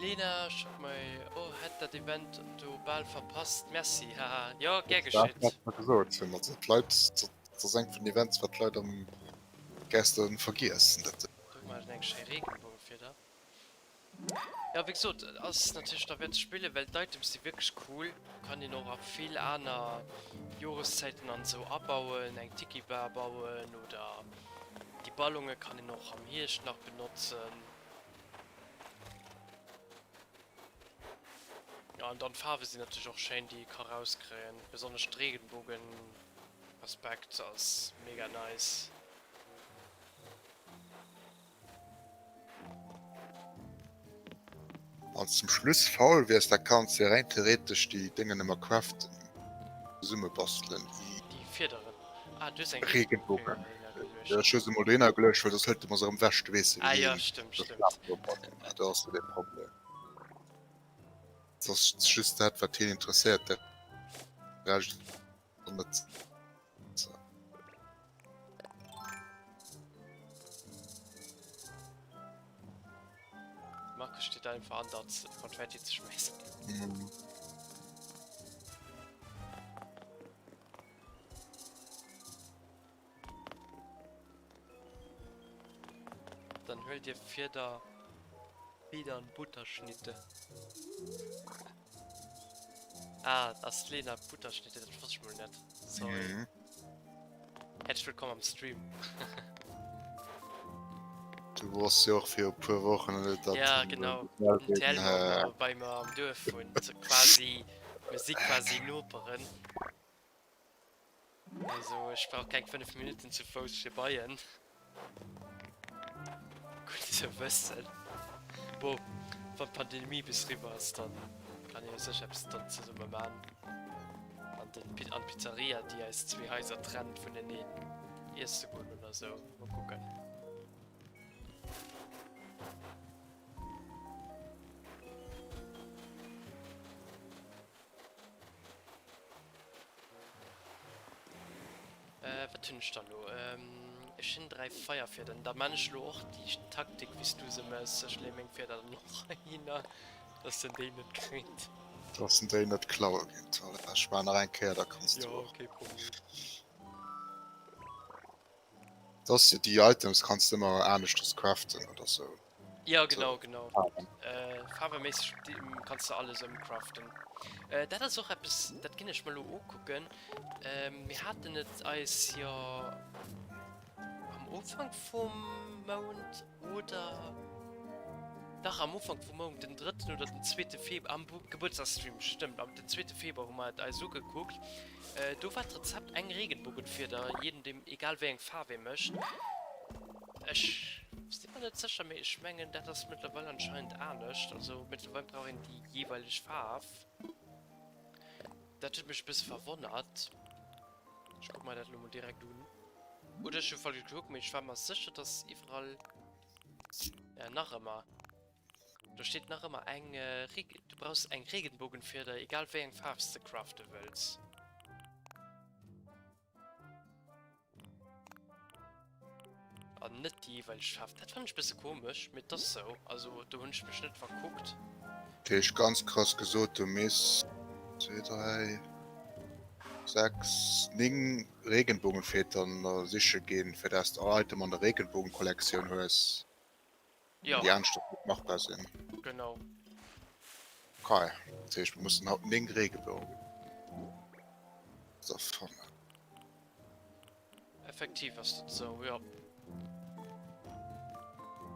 Lena, schick mei, oh hätt dat Event do bal verpasst, merci haha, jo gär geschitt. Dat wat mer gesot hunn, also d'Leit, dat ass eng vun den Events wat d'Leit am gärsten vergiessen. Do maachen eng schéi Regenbogenfieder. Jo wéi gesot ass natierlech derwäert ze spillen, well d'Items si wierklech cool. Kann een och a vill aner Joreszäiten an esou abauen, eng Tiki Bar bauen oder déi Ballonge kann een och am Hierscht nach benotzen. Jo an dann d'Faarwe sinn natierlech och schéin déi ee ka rauskréien, besonnesch d'Regenbogen Aspekt ass mega nice. Wann s zum Schluss faul wiers, da kanns de rein theoretesch déi Déngen ëmmer craften, zesummebastelen, déi. Déi Fiederen. Ah, du hues eng Regenbogen. Jo, ech hu se mol dohinner geluecht, well soss hëlt e mer se erëm ewech, du weess jo wéi. Ah jo, stëmmt, stëmmt. Do ass jo dee Problem. Et ass just dat, wat hien interesséiert, de Rescht net. Markus steht einfach an, dat Konfetti ze schmeissen. Mhm. Dann huelt dir Fieder, Fiedern Butterschnitte. Ah, ass d'Lena Butterschnitte, dat wosst ech mol net. Sorry. Mhm. Häerzlech wëllkomm am Stream. Du wars jo och fir e puer Wochen net dat. Ja, genau. Den Telmo bei mer am Duerf wunnt, quasi, mir si quasi Noperen. Also ech brauch keng 5 Minutten zu Fouss fir bei en. Gutt ze wëssen. Bon, wann d'Pandemie bis riwwer ass, dann kann ee jo sécher eppes dann zesumme man. An den an d'Pizzeria, déi eis zwee Haiser trennt, vuneneen iesse goen oder sou. Mol kucken. Äh, wat hunn ech da lo? Ähm, ech hunn 3 Feierfiedern. Da man ech lo och déi Taktik, wéi s du se mëss. Ech leeë meng Fieder dann och heihinner, dass en déi net kritt. Dass en déi net klaue geet. Voilà, ech man nach eng Kéier, da kanns du Jo, och. kee Problem. Dass jo déi Items kanns de ëmmer aneschters craften oder sou. Ja genau genau Faarweméisseg kanns de alles ëmcraften. Dat ass och eppes dat ginn ech mer lo ukucken. Mir haten et eis jo am Ufank vum Mount oder dach am Ufank vum Mount den drëtten oder den zweete Februar am Gebuertsdagsstream stëmmt am den zweete Februar hu mer et eis ugekuckt. Do war d'Rezept eng Regenbogenfieder jedem deem egal wéi eng Faarf ee mécht. Ech si mer net sécher, mee ech mengen dat ass mëttlerweil anscheinend anescht. Also mëttlerweil brauch een déi jeeweileg Faarf. Dat huet mech e bësse verwonnert. Ech kucke mer dat elo mol direkt un. Oder ech hu falsch gekuckt, mee ech war mer sécher, dass iwwerall, ja nach ëmmer, do steet nach ëmmer eng Reg, du brauchs eng Regenbogenfieder, egal wéi eng Faarf s de crafte wëlls. An net déi jeeweileg Faarf. Dat fannen ech bësse komesch, mee et ass sou. Also do hunn ech mech net verkuckt. Dat heescht ganz krass gesot, du misst 2, 3, 6, 9 Regenbogenfedern siche ginn, fir dass de all Item an der Regenbogenkollektioun hues. Ja. Déi aneschters net machbar sinn. Genau. Okay, dat heescht mir mussen haut 9 Regenbogen fannen. Effektiv ass dat sou, jo.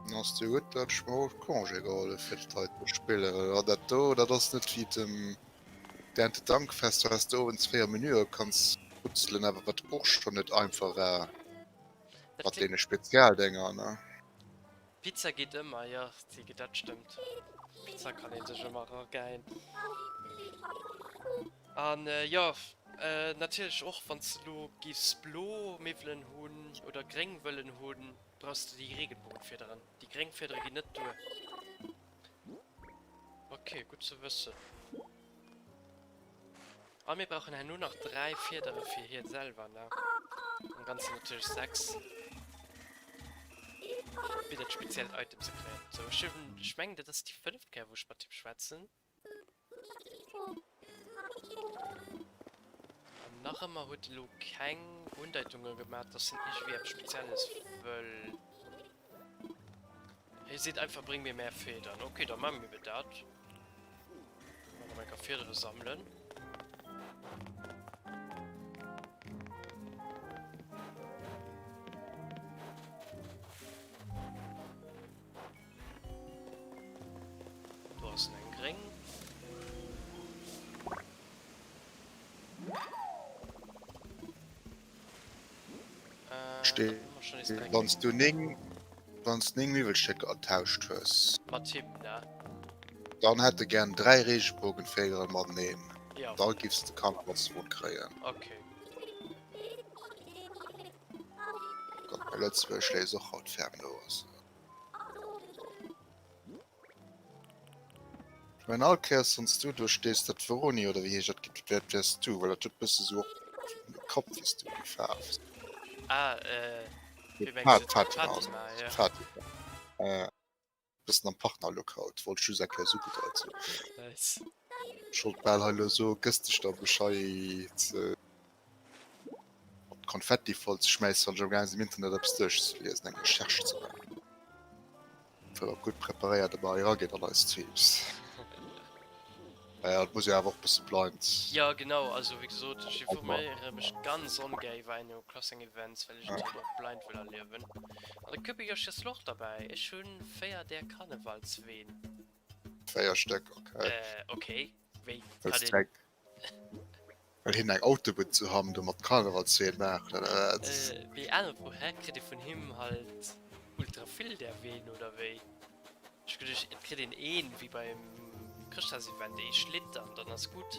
Dann ass jo gutt, datt ech mer haut Congé geholl hu fir dat hei ze spillen, well dat do, dat ass net wéi dem Erntedankfest, wou s de owends fréier Menüe kanns brutzelen, awer wat och schonn net einfach war mat deene Spezialdenger, ne? Pizza geet ëmmer, jo Ziggy, dat stëmmt. Pizza kann een sech ëmmer eragäien. An jo, natierlech och wann s de lo giffs blo Miwwelen hunn oder gréng wëllen hunn, brauchs de déi Regenbogenfiederen. Déi gréng Fiedere ginn net duer. Ok, gutt ze wëssen. A mir brauchen herno nach 3 Fiedere fir hie selwer, ne? Am Ganzen natierlech 6. Fir dat speziellt Item ze kréien. Sou, ech hunn, ech mengen dat ass déi fënneft Kéier wou ech mat him schwätzen. An nach ëmmer huet e lo keng Undeitunge gemaach, dass en iergendwéi eppes Spezielles wëll. Hie seet einfach, bring mir mehr Federn. Ok, da maache mir dat. Nach eng Kéier Fiedere sammelen. Do ass eng gréng. Steet, wann s du 9, wann s 9 Miwwelstécker ertauscht hues. Mat him, ne? Dann hätt e gären 3 Regenbogenfederen mateneen. Ja. Da giffs de Kannerwon kréien. Okay. Gott, bei Lëtzebuerg schléisst och haut Fernlo, also. Ech mengen all Kéiers wanns du do stees, dat Veroni oder wéi heescht dat gëtt, dat wäers du, well dat huet bësse sou och Kapp wéis du déi Faarf. Ah, äh, wéi mengs du? Fatima, Fatima, ja. Fatima. Äh, bëssen am Partnerlook haut, wollt ech just eng Kéier sou gedeit hunn. Nice. Ech wollt bal hei lo soe, gëss dech da Bescheid, op d'Konfetti voll ze schmäissen, wann ech am gaang sinn am Internet eppes duerchzeliesen, eng Recherche ze maachen. Fir och gutt preparéiert ëmmer erageet an eis Streams. Ja, et muss jo awer och bësse blind. Jo genau, also wéi gesot ech informéiere mech ganz ongär iwwer Animal Crossing Events, well ech et halt och blind wëll erliewen. An de Köpi Yoshi ass lo och derbäi. Ech hunn 4 där Karnevalsween. 4 Stéck, okay. Äh, okay, wéi kann een. Well hien eng Autobunn zu Hamm do mat Karnevalsween maachen oder wat? Wéi aner Fro, hä, kritt ee vun him halt ultra vill där Ween oder wéi? Ech geduecht et kritt een een wéi beim Chrëschtdagsevent, ee Schlitt an dann ass gutt.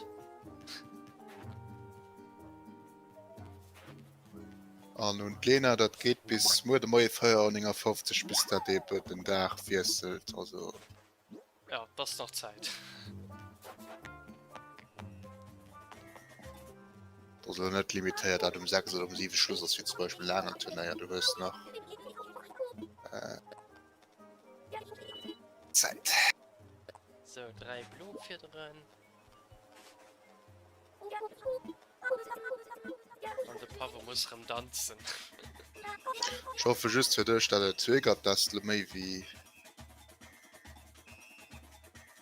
An un d'Lena, dat geet bis muer de Moie 4:59, bis dat eben den Dag wiesselt, also. Ja, et ass nach Zäit. Et ass elo net limitéiert, dat um 6 oder um 7 Schluss ass, wéi zum Beispill en aneren Turnéier. Du hues nach äh, Zäit. Sou, 3 blo Fiederen. An de Pavo muss rem danzen. Ech hoffe just fir dech, dat et triggert, dass de méi wéi.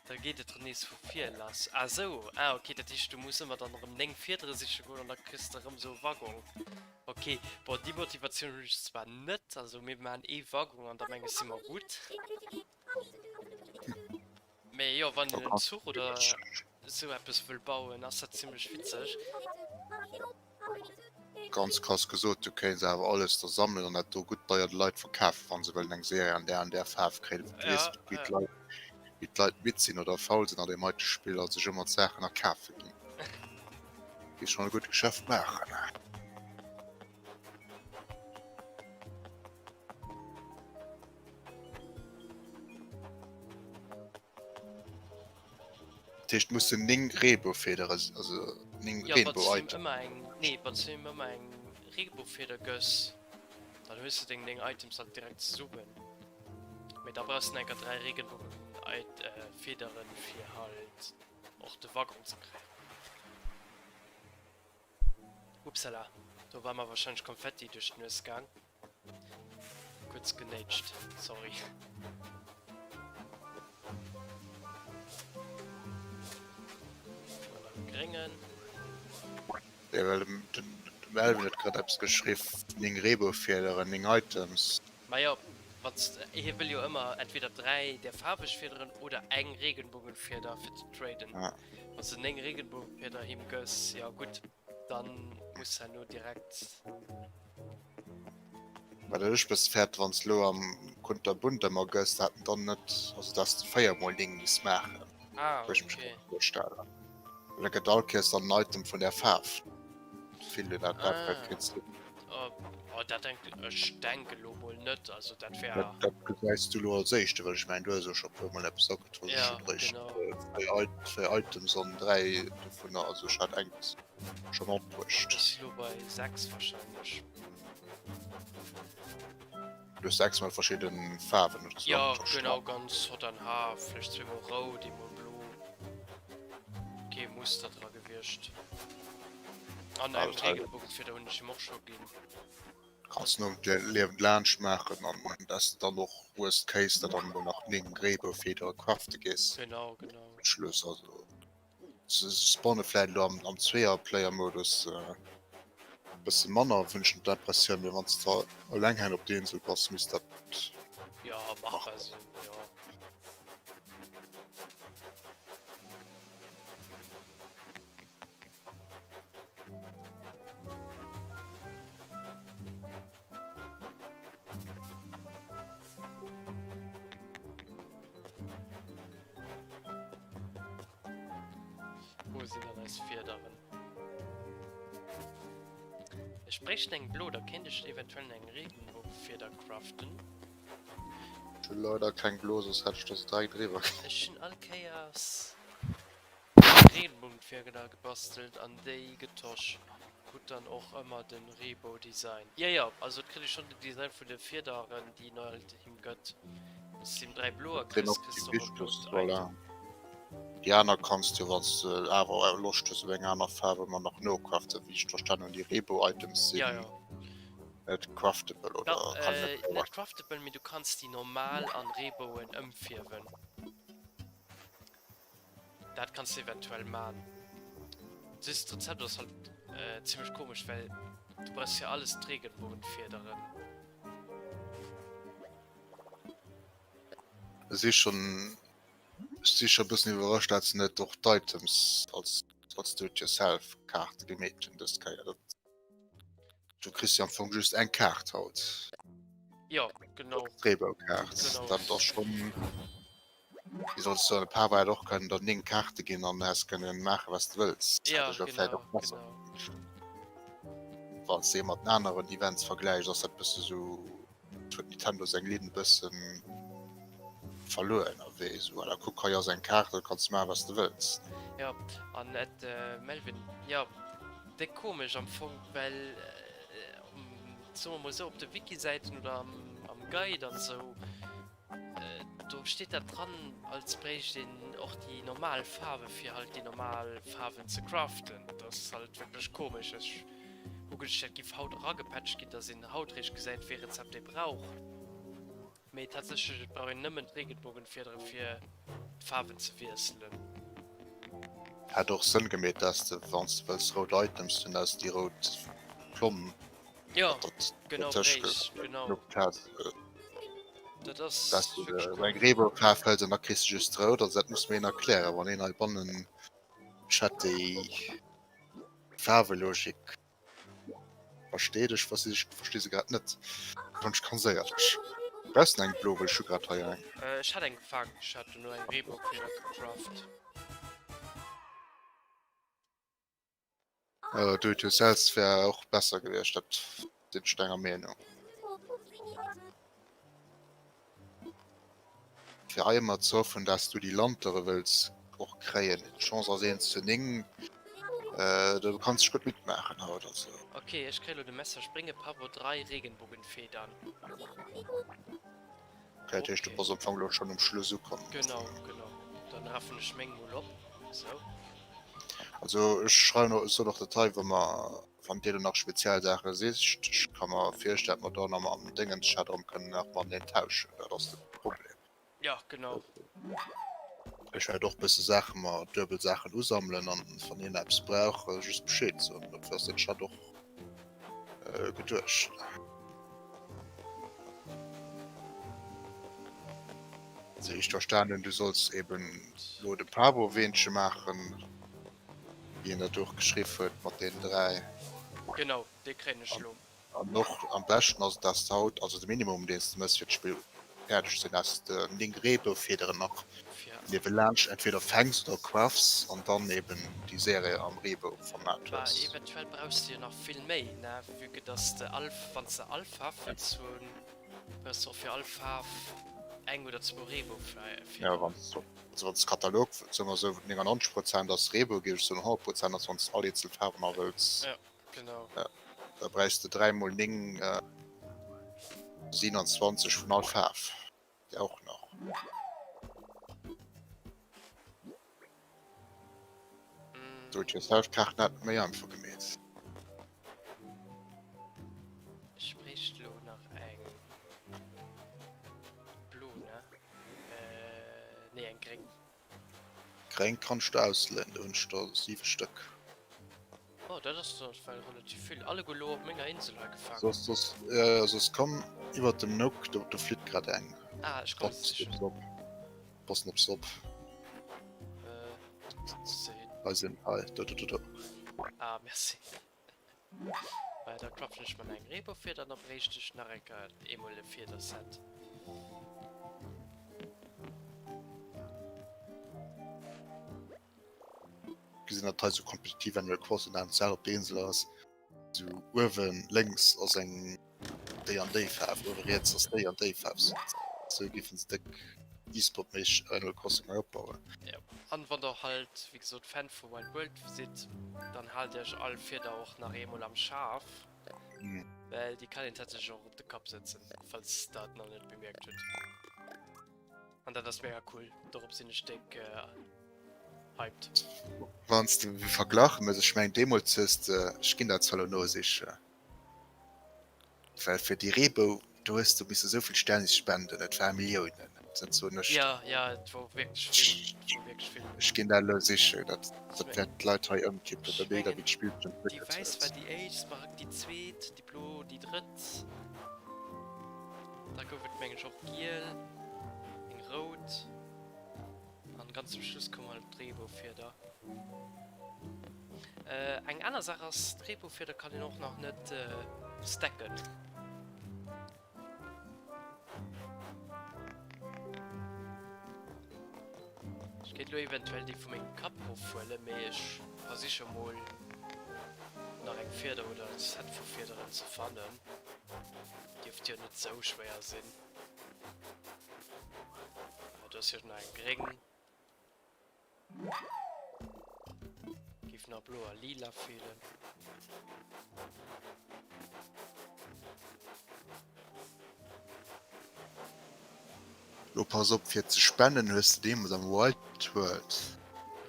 Da geet et nees vu vir lass. Ah sou, ah ok, dat heescht du muss ëmmer dann erëm 9 Fiedere siche goen an da kriss de erëm sou e Waggon. Ok, bon déi Motivatioun hunn ech zwar net, also mir maachen ee Waggon an da meng ech si mer gutt. Mee jo, wann een en Zuch oder esou eppes wëll bauen, ass dat zimlech witzeg. Ganz krass gesot, du kéints awer alles da sammelen an dat do gutt deier de Leit verkafen, wa se wëllen eng Serie an där an där Faarf kréien. Du weess wéi d'Leit, wéi d'Leit midd sinn oder faul sinn an deem heite Spill a sech ëmmer d'Saachen akafe ginn. Kéints schonn e gutt Geschäft maachen. Dat heescht, mussen 9 Reeboufedere, also 9 Ja, wann s du him Reebou-Items. ëmmer eng, nee, wann s du him ëmmer eng Reeboufeder gëss, dann hues du deng 9 Items halt direkt zesummen. Mee da brauchs du enker 3 Regenbogen-Federen, fir halt och de Waggon ze kréien. Upsala, do war mer wahrscheinlech Konfetti duerch d'Nues gaang. Kuerz genéitscht, sorry. Nach e gréngen. Jo, well de Melvin huet grad eppes geschriff, 9 Reeboufiederen, 9 Items. Majo, wanns de, hie wëll jo ëmmer entweder 3 där faarweg Fiederen oder eng Regenbogenfieder fir ze traden. Wanns de 9 Regenbogenfieder him gëss, jo gutt, dann muss herno direkt. Wat ech bësse fäerte, wann s de elo am Kunterbunt ëmmer gëss, dat en dann net, also dass de 4 mol 9 misst maachen. Ah, Wëll ech mech okay. grad virstellen. Well da gëtt all Kéiers dann en Item vun där Faarf. Vill du dat dat Ah. kriss. Oh, oh, dat denk, ech denke lo mol net, also dat wär. Dat, dat gesäis du lo als éischte, well ech mengen, du hues jo scho puer mol eppes agedroen. Ech Ja, hunn eréischt genau. 4 It- 4 Items an 3 dovunner, also ech hat engt schonn opbruecht. Ech si lo bei 6 wahrscheinlech. Du hues 6 mol verschidden Faarwen oder Ja genau, ganz hot an haar, vläicht zweemol rout, eemol blo. Kee Muster dra gewiescht. An eng Regenbogenfieder hunn ech him och scho ginn. Kanns nom Liewen laanscht maachen an dass de dann och worst case der dann elo nach 9 Reeboufiedere crafte gees. Genau, genau. Schluss also. Se spawne vläit elo am Zweeër-Player-Modus e bësse manner, hunn ech d'Impressioun, mee wann s de eleng hei op der Insel bass, misst dat Jo, machbar sinn, jo. Wou sinn dann eis Fiederen? Ech bréicht eng blo, da kéint ech eventuell eng Regenbogenfieder craften. Ech hunn leider keng blo, soss hätt ech der se direkt eriwwer ginn. Ech hunn all Kéiers Regenbogenfieder gebastelt an déi getosch. Krut dann och ëmmer den Reebou Design. Jo jo, also et kritt ee schonn den Design vun de Fiederen déi en halt him gëtt. Wann s de him 3 bloer Sinn kriss, och kriss déi de och e wichtegst, blot voilà. Item. Déi aner kanns du, wann s de awer Loscht hues op eng aner Faarf, ëmmer nach nocraften. Wéi ech et verstanen hunn, déi Reebou Items Ja sinn jo. net craftable oder Dach, kann een net äh, net craftable, mee du kanns déi normal an Reebouen ëmfierwen. Dat kanns de eventuell man. Just d'Rezept ass halt zimmlech komesch, well du brauchs fir alles d'Regenbogenfiederen. Ech si schon ech si scho bëssen iwwerrascht dat se net och d'Items als als Do-it-yourself Kaarte gemeet hunn dës Kéier. Dat du kriss jo am Fong just eng Kaart haut. Jo, genau. D'Reebou-Kaart. Genau. Dat ass schonn Wéi solls du an e paar war et och kënnen der 9 Kaarte ginn an häss kënnen maachen wat s de wëlls. Ja, Hätt ech och vläit genau, och besser genau. Wann s de mat den aneren Events vergläichs ass dat bësse sou huet Nintendo seng Linn bëssen verluer ënnerwee sou à la kuck hei ass eng Kaart do kanns de maachen wat s de wëlls. Jo, an et Melvin, jo déck komesch am Fong, well soe mer mol sou op de Wiki-Säiten oder am am Guide an sou Do steet dat dran, als bréicht een och déi normal Faarwe fir halt déi normal Faarwen ze craften. Dat ass halt wierklech komesch. Ech hu geduecht, dat giff haut eragepatcht ginn, dass een haut réischt gesäit, wéi Rezept ee brauch. Mee tatsächlech, et brauch een nëmmen d'Regenbogenfiedere fir d'Faarwen ze wiesselen. Hätt och Sënn gemeet, dass de wann s de wëlls rout Items hunn, dass déi rout Plomm Ja, genau, bréich, genau. Dat ass Dass du de eng Reeboufaarf hëls an da kriss du just rout. Also dat muss mir een erklären, wann een heibannen Chat déi Faarwelogik versteet. Ech versti se grad net, wann ech ganz éierlech. Brauchs de eng blo, well ech hu grad hei eng. Ech hat eng gefaangen, ech hat dono eng Reeboufieder gecraft. Äh, do it yourself wär och besser gewiescht, dat sinn ech denger Meenung. Fir hei ëmmer ze hoffen, dass du déi Lantere wëlls och kréien. D'Chance ass 1 zu 9. Äh, do kanns dech gutt midd maachen haut, also. Ok, ech kréie lo de Message, Brénge Pavo 3 Regenbogenfedern. Okay, dat heescht, du bass am Fong lo schonn um Schluss ukomm. Genau, genau. Dann raffen ech meng mol op. Sou. Also ech schreiwen och, ech soen och dat hei, wa mer, wann dir do nach speziell Saache sicht, ech ka mer virstellen, datt mer do nach am Déngens-Chat erëm kënnen nach mateneen tauschen, dat ass net de Problem. Ja, genau. Ech wäert och bësse Saache mer duebel Saachen usammelen an wann een eppes brauch, just Bescheed soen. Dofir ass den Chat och geduecht. Wéi ech verstan hunn, du solls eben lo de Pabo-Weenche maachen, wéi en dat do och geschriff huet mat deenen 3. Genau, dee kréien ech lo. An och am beschten ass et, dass de haut, also de Minimum deen s de mëss fir d'Spill fäerdeg ze hunn, dass de 9 Reeboufiederen nach niewelaanscht entweder fänks oder crafts an dann eben déi Serie am Reebou-Format Bah, hues. eventuell brauchs de jo nach vill méi, ne, vue que dass de all, wann s de all Faarf wëlls hunn, brauchs de och fir all Faarf eng oder zwou Reeboufiederen. Jo, wann s de, also wann s de Katalog, soe mer esou, 99 Prozent ass Reebou, géif ech soen, 100 Prozent ass wann s de all eenzel Faarwen nach wëlls. Jo. Genau. Ja, da bräichs de 3 mol 9, äh, 27 vun all Faarf. Déi och nach. Mm. Do-it-yourself-Kaarten hätten et méi einfach gemeet. Ech bréicht lo nach eng blo, ne? Äh, nee, eng gréng. Gréng kanns du ausléinen, do hunn ech der 7 Stëck. Oh, dat ass der well relativ vill. Alleguer lo op menger Insel hei gefaangen. Soss, soss, ja, soss komm iwwert dem Nook, do, do flitt grad eng. Ah, ech komme Pass sichen. op, passen op se op. Äh, se hin. Hei sinn, hei, do, do, do, do. Ah, merci. Well da craften ech mer nach eng Reeboufieder an da bréicht ech nach eng Kéier eemol e Fiederset. Gesinn dat hei sou kompetitiv Animal Crossing dat selwer op der Insel ass. Sou uewen lénks ass eng déi an déi Faarf, uewe riets ass déi an déi Faarf. Sou giffen se déck E-Sport-méisseg Animal Crossing hei opbauen. Jo, an wann der halt wéi gesot Fan vu Wild World sidd, dann haalt iech all Fieder och nach eemol am Schaf, well déi kann een tatsächlech och op de Kapp sëtzen, falls der et nach net bemierkt hutt. An dat ass mega cool, dorop sinn ech déck hyped. Wann s de Verglach mëss, ech mengen deemools hues de, ech ginn dat zwar elo nosichen, well fir déi Reebou do hues de misse souvill Sternis spenden, et ware Milliounen. Dat soen ech. Ja, ja, et wor wierklech vill, et wor wierklech vill. Ech ginn dat elo sichen, dat Ech dat wäert d'Leit hei ëmkippen, ech dat egal mengen, wéi d'Spill déi entwéckelt wäiss huet. war déi éischt, d'Smaragd déi zweet, déi blo déi drëtt. Da gouf et mengen ech och giel, eng rout. An ganz zum Schluss koum halt d'Reeboufieder. Eng aner Saach ass, d'Reeboufieder kann een och nach net stacken. Ech kéint lo eventuell déi vu mengem Kapp rofhuelen, mee ech versiche mol nach eng Fieder oder e Set vu Fiederen ze fannen. Dierft jo net sou schwéier sinn. Ah, do ass jo nach eng gréng. Géif nach blo a lila feelen. Lo pass op, fir ze spennen hues de deemools am Wild World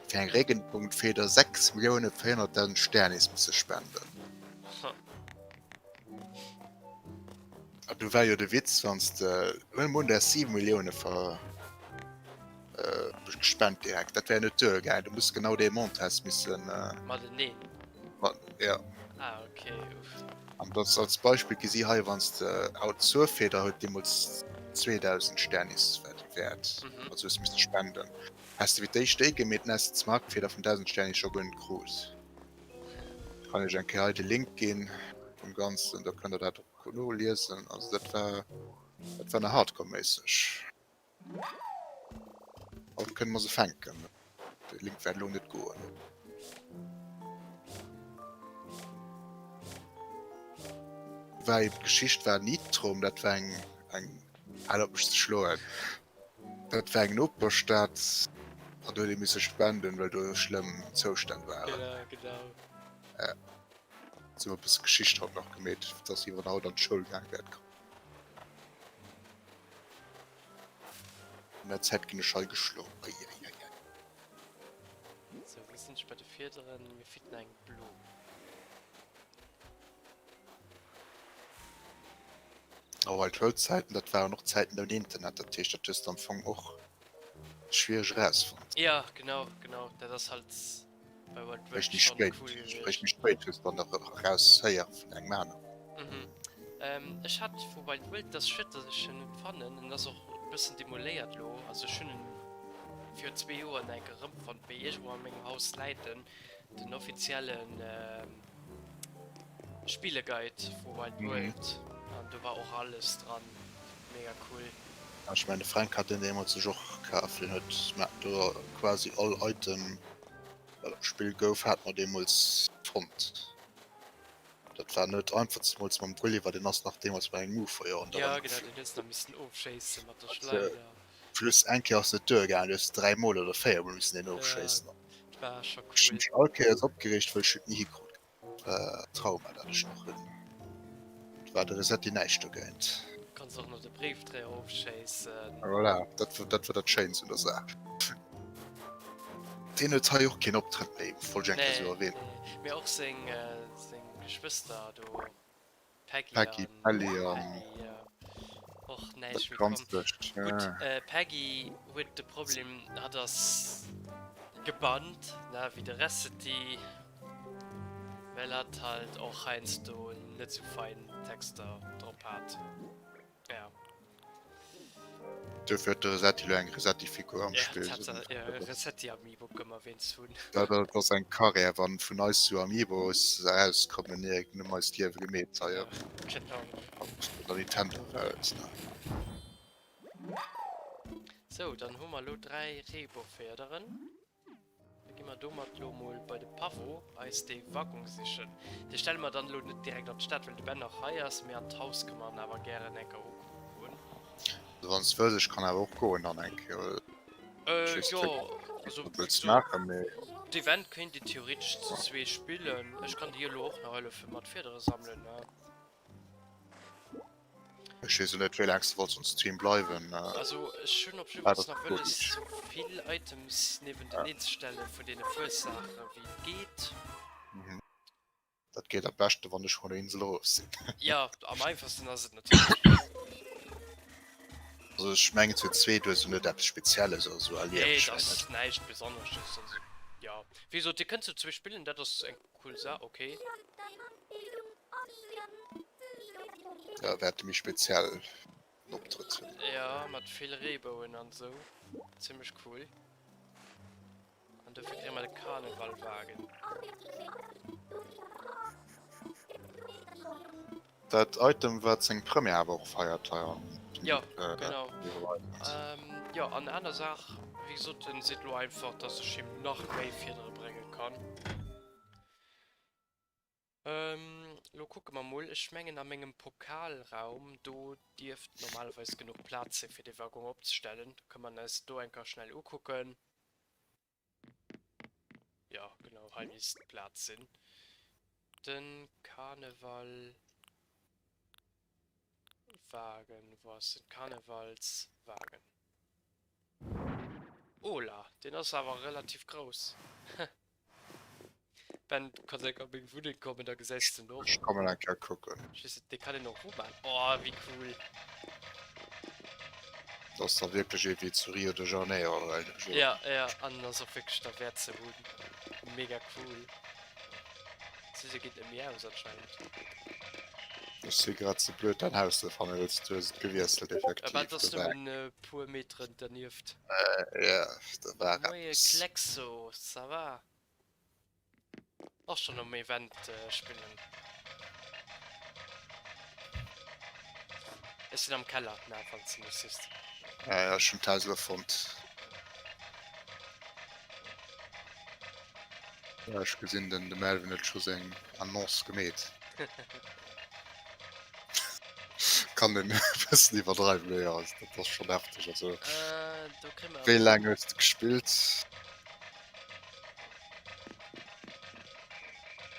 fir eng Regenbogenfeder 6.400.000 Sternis misse spenden. An du war jo de Witz, wann s de, huel mol un, du häss 7 Millioune ver gespent direkt, dat wär net duergaangen, du muss genau dee Montant häss missen. Mateneen? Mat, ja. Ah, okay, uff. An dat als Beispill gesi hei, wann s de haut Zuerfeder huet deemools 2000 Sternis war déi wäert, also hues misse spenden, häss de fir d'éischt déi gemeet, dann häss de d'Smartfeder vun 1000 Sternis scho guer net krut. Kann iech eng Kéier hei de Link ginn vum Ganzen, da kënnt der dat och noliesen. Also dat war, dat war nach hardcore-méisseg. Haut kënne mer se fänken. De Link wäert elo net goen. War eben d'Geschicht war Nitrom, dat war eng eng hal op mech ze schloen. Dat war eng Noperstad an do huet ee misse spenden, well do schlëmm Zoustänn waren. Genau, genau. Ja. Sou e bësse Geschicht haut nach gemeet, dass iwwer haut an d'Schoul gaang wäert. An der Zäit ginn ech hei geschloen. Eieiei. Sou, wou sinn ech bei de Fiederen? Mir feelt nach eng blo. A Wild World Zäiten, dat waren och Zäiten ouni Internet, dat heescht dat hues de am Fong och schwiereg erausfonnt. Ja, genau, genau, dat ass halt bei Wild World Réischt méi schon spéit, cool réischt gewiescht. méi spéit hues de dann eraus héiere vun engem aneren. Mhm. Ech hat vu Wild World, dat ass schued dass ech en net fannen, en ass och e bëssen demoléiert lo, also ech hunn en virun zwee Joer nach eng Kéier erëmfonnt, mee iergendwou a mengem Haus läit en, den offiziellen Spilleguide vu Wild World an do war och alles dran, mega cool. Ech mengen de Fränk hat deen deemools sech och kaf, deen huet mer do quasi all Item wat am Spill gouf hat mer deemools fonnt. Dat war net einfach, zemools mam Gulliver, deen ass nach deemools bei engem Ufer jo Ja genau, deen hues nach missen ofschéissen mat der Schleider. Plus eng Kéier ass net duergaangen, du hues 3 mol oder 4 mol missen deen ofschéissen. War scho Ech hun cool. mech all Kéiers opgereegt, well ech et ni hikrut. War Trauma dat ech nach hunn. Et war de Resetti näischt dogéint. Kanns och nach de Bréifdréier ofschéissen. Voilà, dat war dat war dat Schéinst un der Saach. Deen huet hei och keen Optrëtt méi, wollt ech eng Kéier Nee, sou erwähnen. nee, mee och seng seng Geschwëster do. Peggy Peggy, an Pelli an Penny, jo. Och dat näischt méi komm. Ganzt duerch, Gutt, ja. Peggy huet de Problem, hatt ass gebannt, ne, wéi de Recity, well hatt halt och heiansdo net sou fein Texter drop hat. Ja. Duerfir huet de Resetti elo eng Resetti-Figur am Ja, Spill. dat ja, Resetti-Amiibo kënne mer wéinst hunn. Dat dat ass eng Karriär, wann vun eis sou Amiibos erauskommen, mir hunn eist Liewe gemeet hei Ja, op genau. der Nintendo-Welt. Sou, dann hu mer elo 3 Reeboufiederen. Da gi mer domat lo mol bei de Pavo eis dee Waggon sichen. Dee stelle mer dann elo net direkt an d'Stad, well de Ben nach hei ass, mee an d'Haus kënne mer en awer gären eng Kéier ukucke goen. Also wann s wëlls, ech kann awer och goen dann eng Kéier. Ech weess Jo, net wéi also du wéi wëlls gesot, maachen, mee. d'Event kéint een theoretesch zu zwee spillen. Ech kann dir jo elo och nach hëllefe mat Fiedere sammelen, ne? Ech weess elo net wéi laang s de wollts on Stream bleiwen. Also ech hunn op jiddefalls nach wëlles sou vill Items niewenteneen ze stellen vun deene Fuessaachen wéi et geet. Dat geet am beschten wann ech vun der Insel erof sinn. Jo, am einfachsten ass et natierlech. Also ech mengen zu zweet hues du net eppes Spezielles oder sou erlieft. Nee, dat ass näischt Besonnesches. Also jo, wéi gesot, dir kënnt zu zwee spillen, dat ass eng cool Saach, okay. Ja, wäerte méi speziell Optrëtt hunn. Ja, mat vill Reebouen an sou, zimmlech cool. An dofir kréie mer de Karnevalwagen. Dat Item wat seng Première awer och feiert hei an Jo, genau. Jo, an aner Saach, wéi gesot, en seet elo einfach, dass ech him nach méi Fiedere brénge kann. Elo kucke mer mol. Ech mengen a mengem Pokalraum, do dierft normalerweis genuch Plaz sinn, fir dee Waggon opzestellen. Da kënne mer eis do eng Kéier schnell ukucken. Jo, genau, hei misst Plaz sinn. De Karnevalwagen, wou ass den Karnevalswagen? Ola, deen ass awer relativ grouss. Ben, du kanns enker op meng Wunneng kommen, da gesäis de en och. Ech kommen eng Kéier kucken. Ech weess net, dee kann een och roman. Oh, wéi cool! Dat ass da wierklech ee wéi zu Rio de Janeiro, well ech. Ja, ja, an en ass och wierklech derwäert ze hunn. Mega cool. D'Saison geet net méi aus anscheinend. Ech si grad ze blöd däin Haus ze fannen, well du hues et gewiesselt effektiv. Mä et ass nëmmen e puer Meteren dernieft. Jo, do war Moie eppes. Klexo, ça va? Och schon um Event spillen. Ech sinn am Keller, na falls de mech sichs. Ah jo, ech hunn d'Haus elo fonnt. Ja, ech gesinn den de Melvin huet scho seng Annonce gemeet. Kann en e bëssen iwwerdreiwen, mee jo, dat ass schonn hefteg. Also Äh, do kréie mer wéi laang hues de gespillt?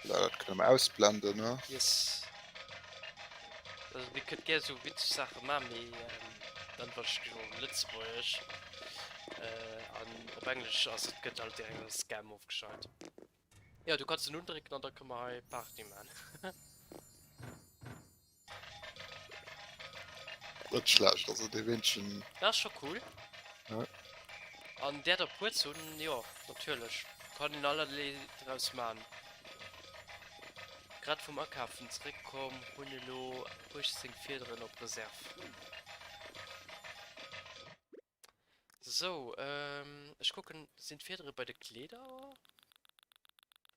Ja, dat kënne mer ausblenden, ne? Yes. Also dir kënnt gär sou witzeg Saache man, mee dann war ech genau op Lëtzebuergesch. An op Englesch ass et gëtt alt direkt als Scam ofgescheit. Jo, du kanns en undrécken an da kënne mer hei Party man. Net schlecht, also dee Weenchen. Dat ass scho cool. Ja. An där der puer ze hunn, jo, natierlech. Kann een allerlee draus man. Grad vum Akafen zeréckkomm, hunn elo 18 Fiederen op Reserve. Sou, ech kucken, sinn d'Fiedere bei de Kleeder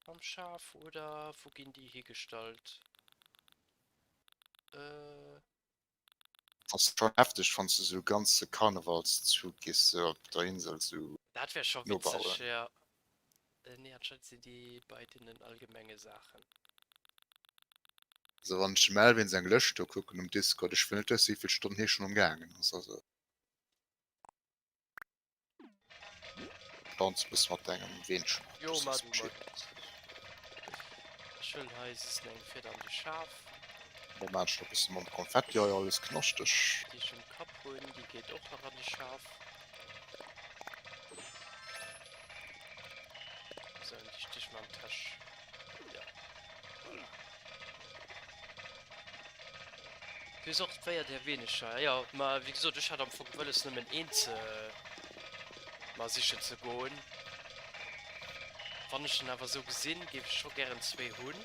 am Schaf oder wou ginn déi higestallt? Äh. Ass schon hefteg wanns de sou ganze Karnevalszug giss sou op der Insel sou Dat wär scho nobauen. witzeg, jo. Nee, anscheinend sinn déi bei deenen allgemenge Saachen. Also wann ech dem Melvin seng Lëscht do kucken um Discord, ech wëll net wëssen wéivill Stonnen hie schon amgaangen ass, also. Danz bis mat dengem Weenchen. Jo, ma du mat. Ech huelen hei just eng Fieder an de Schaf. Da maan ech nach bëssen mam Konfetti hei alles knaschteg. Déi ech um Kapp hunn, déi geet och nach an de Schaf. Sou, an déi stich mer an d'Täsch. Ja, voilà. Du hues och d'Wéiert Här Weneger. Jo, ma wéi gesot, ech hat am Fong wëlles nëmmen een ze mer sichen ze goen. Wann ech en awer esou gesinn, géif ech scho gären zwee hunn.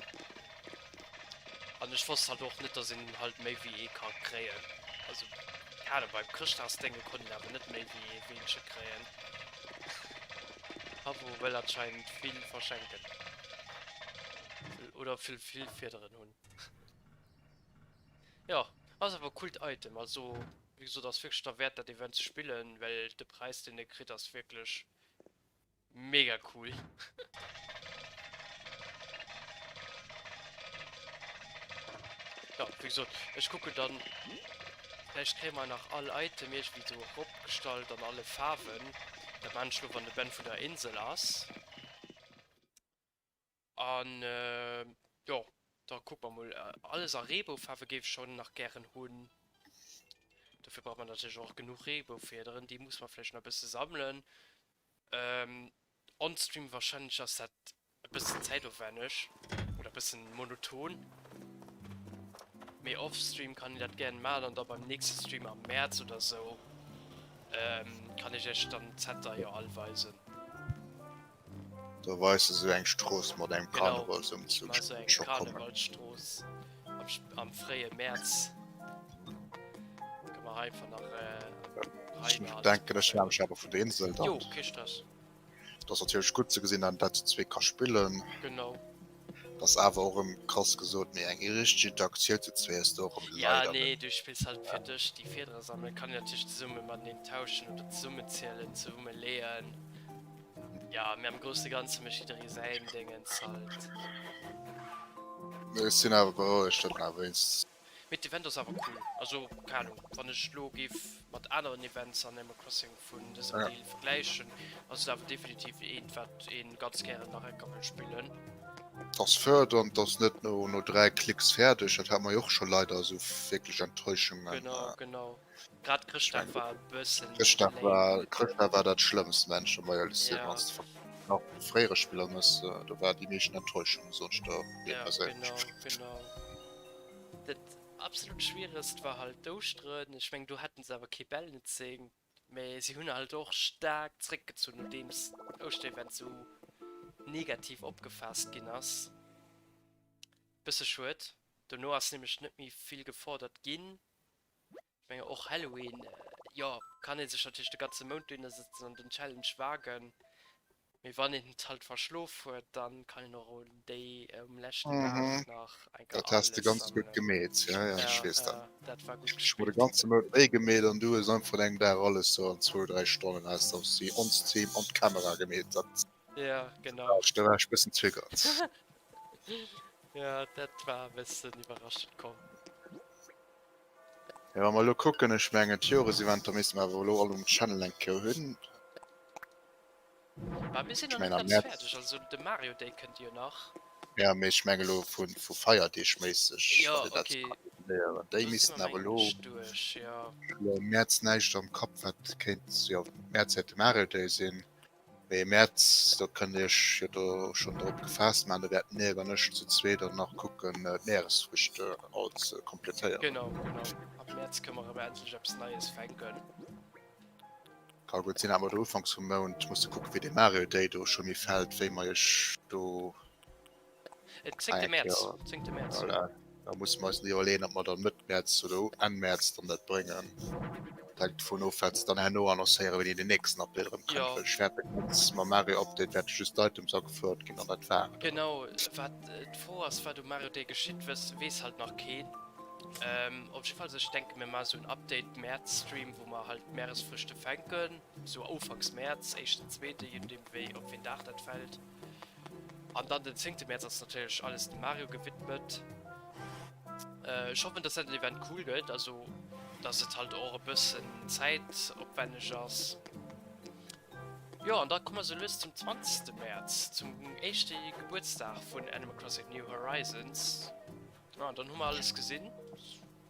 An ech wosst halt och net, dass een halt méi wéi ee ka kréien. Also keen Ahnung, beim Chrëschtdagsdénge konnt een awer net méi wéi ee Weenche kréien. Pavo wëll anscheinend vill verschenken. Oder vill vill Fiederen hunn. Jo, ass awer e coolt Item. Also wéi gesot ass wierklech derwäert dat Event ze spillen, well de Präis deen e kritt ass wierklech mega cool. Jo, wéi gesot ech kucken dann, vläicht kréie mer nach all Item iergendwéi sou eropgestallt an alle Faarwen. Dat maan ech lo wann de Ben vun der Insel ass. An jo, da kucke mer mol. Alles a Reeboufaarwe géif ech schonn nach gären hunn. Dofir brauch mer natierlech och genuch Reeboufiederen. Déi muss mer vläicht nach e bësse sammelen. On-Stream warscheinlech ass dat e bëssen zäitopwänneg oder e bëssen monoton. Mee off-Stream kann een dat gären maachen an da beim nächste Stream am Mäerz oder sou. Kann ech iech dann d'Setter jo all weisen. Do weis de sou eng Strooss mat engem Karnevalsëmzug. Genau, eng Karnevalsstrooss am fréie Mäerz. Kënne mer einfach nach hei. Denken ech mech awer vun der Insel dann. Jo, kee Stress. Et ass natierlech gutt ze gesinn, datt een dat zu zweet ka spillen. Genau. Et ass awer och erëm, krass gesot, mee eng richteg Interaktioun zu zwee ass do och erëm leider net. Ja, nee, du spills halt fir dech. Déi Fiedere sammelen kann een natierlech zesumme mateneen tauschen oder zesummen zielen, zesumme leeën. Ja, mee am grousse Ganze mécht jidderee säin Déngens halt. Mee ech sinn awer berouegt, datt en awer wéinst. Mee d'Event ass awer cool. Also, keng Ahnung, wann ech lo géif mat aneren Events an Animal Crossing vun dësem Deel vergläichen, ass et awer definitiv eent, wat ee ganz gären nach eng Kéier wëll spillen. Et ass fördernd, et ass net no no 3 Klicks fäerdeg, dat hat mer jo och scho leider, esou wierklech Enttäuschungen. Genau, genau. Grad Chrëschtdag war e bëssen Chrëschtdag war, Chrëschtdag war dat schlëmmst, Mensch, wa mer éierlech sinn, wann s de nach de fréiere Spiller mëss, do war déi meeschten Enttäuschung, soen ech der perséinlech. Genau, genau. Dat absolut schwieregst war halt d'Ouschteren. Ech mengen do hätten se awer kee Balancing, mee si hunn halt och staark zréckgezunn nodeems d'Ouschterevent sou negativ opgefaasst ginn ass. Bësse schued. Dono ass nämlech net méi vill gefordert ginn. Ech mengen och Halloween, jo kann ee sech natierlech de ganze Mount dohinner sëtzen an den Challenge wagen, mee wann een et halt verschlof huet, dann kann een och un déi um leschten Dag nach eng Kéier Dat has de alles ganz gutt sammelen. gemeet, ja ja ech weess dat. Dat war gutt Ech hu de ganze Mount méi gemeet an du hues einfach an engem Dag alles sou an zwou, 3 Stonnen has de si on stream on d'Kamera gemeet. Dat Ja genau. da war ech bëssen triggert. Ja dat war e bëssen iwwerraschend komm. Jo, wa mer elo kucken, ech mengen d'Joreseventer misste mer awer elo all um Channel eng Kéier hunn. Mä mir sinn nach net ganz fäerdeg, also de Mario Day kënnt jo nach. Ja, mee ech menge elo vu Feierdeeg méisseg, wann een dat sou kann definéieren. Déi missten awer elo, duerch, jo. Ech hu elo am Mäerz näischt am Kapp, wat kéint, jo, Mäerz wäert de Mario Day sinn. Mee Mäerz, do kënnt Dir Iech jo do schonn drop gefaasst maachen, do wäerten Nick an ech zu zweet dann nach kucken, d'Meeresfrüchte all ze kompletéieren. Genau, genau. Am Mäerz kënne mer erëm endlech eppes Neies fänken. Ka gutt sinn, awer do ufanks vum Mount muss de kucken, wéi dee Mario Day do scho méi fält, wéi mer Iech do. Et zéngte Mäerz, zéngte Mäerz. Voilà, da musse mer eis nach iwwerleeën, ob mer dann Mëtt Mäerz oder Enn Mäerz dann dat bréngen. Dat hänkt dovun of, wat se dann herno annoncéieren, wéini den nächsten Update erëm kënnt. Well ech wäerte ganz, mam Mario Update wäerte just d'Items agefouert ginn an dat war et dann. Genau, wat d'Fro ass, wat um Mario Day geschitt, wëss, weess halt nach keen. Op jidde Fall, ech denken, mir maache sou en Update Mäerz-Stream, wou mer halt d'Meeresfrüchte fänken, sou Ufanks Mäerz, éischten, zweeten, je nodeem wéi, op ween Dag dat fält. An dann den 10. März ass natierlech alles dem Mario gewidmet. Äh, ech hoffen, dass dat Event cool gëtt, also dass et halt och e bëssen zäitopwenneg ass. Jo, an da komme mer sou lues zum 20. März, zum éischte Gebuertsdag vun Animal Crossing New Horizons. Ja, dann hu mer alles gesinn.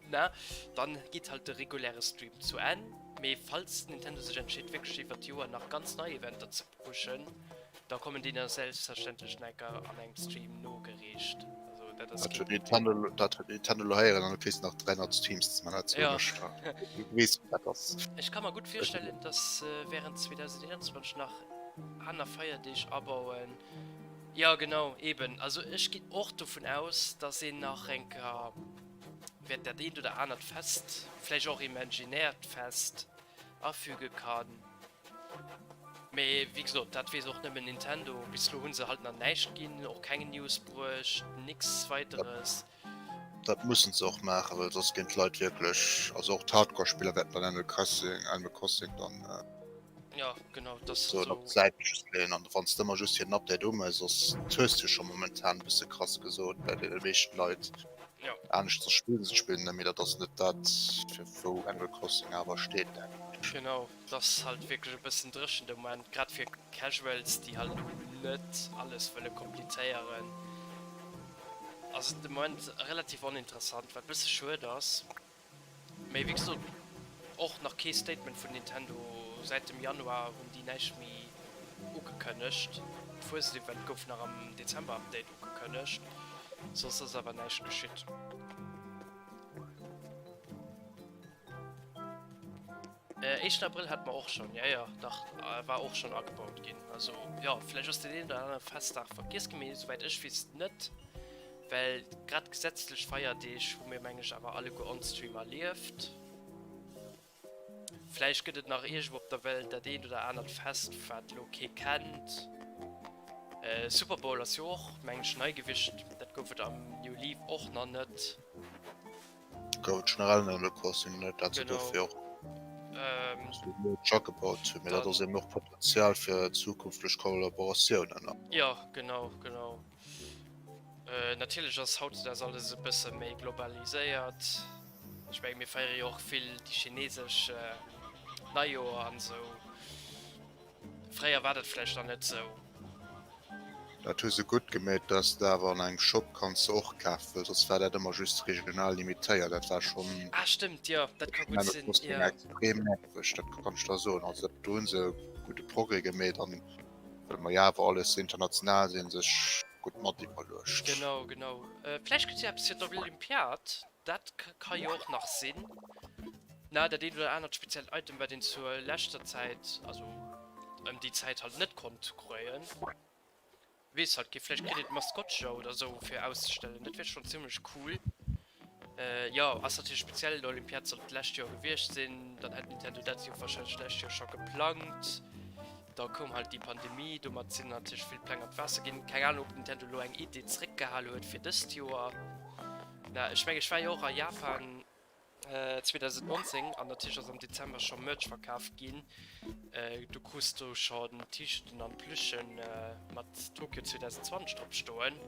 Na, dann geet halt de reguläre Stream zu Enn. Mee falls Nintendo sech entscheet wierklech iwwert d'Joer nach ganz nei Eventer ze pushen, da kommen déi da selbstverständlech nach eng Kéier an engem Stream nogereecht. Also dat ass Dat kee huet Problem. Nintendo, dat huet Nintendo elo héieren an du kriss nach 300 Streams ze man, dat Ja. soen ech der. Du weess wéi dat ass. Ech ka mer gutt virstellen, dass se während 2021 nach aner Feierdeeg abauen. Jo genau, eben. Also ech ginn och dovun aus, dass een nach eng Kéier wäert dat eent oder anert Fest, vläicht och imaginäert Fest, afüge kann. Mee wéi gesot, dat weess och nëmmen Nintendo. Bis elo hu se halt nach näischt ginn, och keng News bruecht, nix Weiteres. Dat mussen se och maachen, well soss ginn d'Leit wierklech, also och d'Hardcore-Spiller wäerten dann Animal Crossing, Animal Crossing dann. Ja, genau, das so op d'Säit just leeën an wann s de ëmmer just fir den Update uméchs, soss hues du scho momentan e bësse krass gesot bei deene meeschten Leit. Ja. Anescht ass spillen se d'Spill net méi, dat ass net dat fir wou Animal Crossing awer steet denken ech. Genau, dat ass halt wierklech e bëssen dréchen de Moment, grad fir Casuals déi halt elo net alles wëlle komplizéieren ass et de Moment relativ oninteressant, wat bësse schued ass. Mee wéi gesot, och nach kee Statement vun Nintendo. Säit dem Januar hunn déi näischt méi ugekënnegt. D'Fuesevent gouf nach am Dezember-Update ugekënnegt, soss ass awer näischt geschitt. Éischten Abrëll hate mer och schonn, jo jo, dach, war och schonn agebaut ginn. Also jo, vläicht ass deen een oder anere Festdag vergiess ginn, mee esouwäit ech weess net, well grad gesetzlech Feierdeeg hu mir meng ech awer alleguer on-stream erlieft. Vläicht gëtt et nach iergendwou op der Welt dat eent oder anert Fest, wat elo kee kennt. Super Bowl ass jo och meng ech nei gewiescht, dat gouf et am New Leaf och nach net. Gouf et generell an Animal Crossing net, dat se dofir och Merch agebaut hunn. Mee dat ass eben och Potenzial fir zukünfteg Kollaboratiounen. Jo, genau, genau. Natierlech ass hautdesdaags alles e bësse méi globaliséiert. Ech menge mir feiere jo och vill déi chinesesch Neijoer an esou. Fréier war dat vläicht nach net esou. Dat hu se gutt gemeet, dass de awer an engem Shop kanns se och kafen, well soss war dat ëmmer just regional limitéiert. Dat war schonn Ah stëmmt, jo, dat ka gutt sinn, jo. extrem nerveg, dat kann ech der soen. Also do hu se gudde Progrès gemeet an well mer jo awer alles international sinn, sech gutt mat iwwerluecht. Genau, genau. Vläicht gëtt jo eppes fir d'Olympiad, dat ka jo och nach sinn. Na, dat eent oder anert speziellt Item, wat een zur leschter Zäit, also ëm déi Zäit halt net konnt kréien. Weess halt kee, vläicht kritt een d'Maskottcher oder sou fir auszestellen, dat wier schonn zimmlech cool. Jo, ass natierlech speziell, d'Olympiad sollt d'lescht Joer gewiescht sinn, dann hätt Nintendo dat jo warscheinlech d'lescht Joer scho geplangt. Da koum halt déi Pandemie, domat sinn natierlech vill Pläng an d'Waasser ginn. Keng Ahnung, ob Nintendo elo eng Idee zeréckgehal huet fir dëst Joer. Na, ech meng, ech war jo och a Japan 2019 an natierlech ass am Dezember scho Merch verkaf ginn. Du krus do schonn T-Shirten an Plüschen mat Tokyo 2020 drop stoen.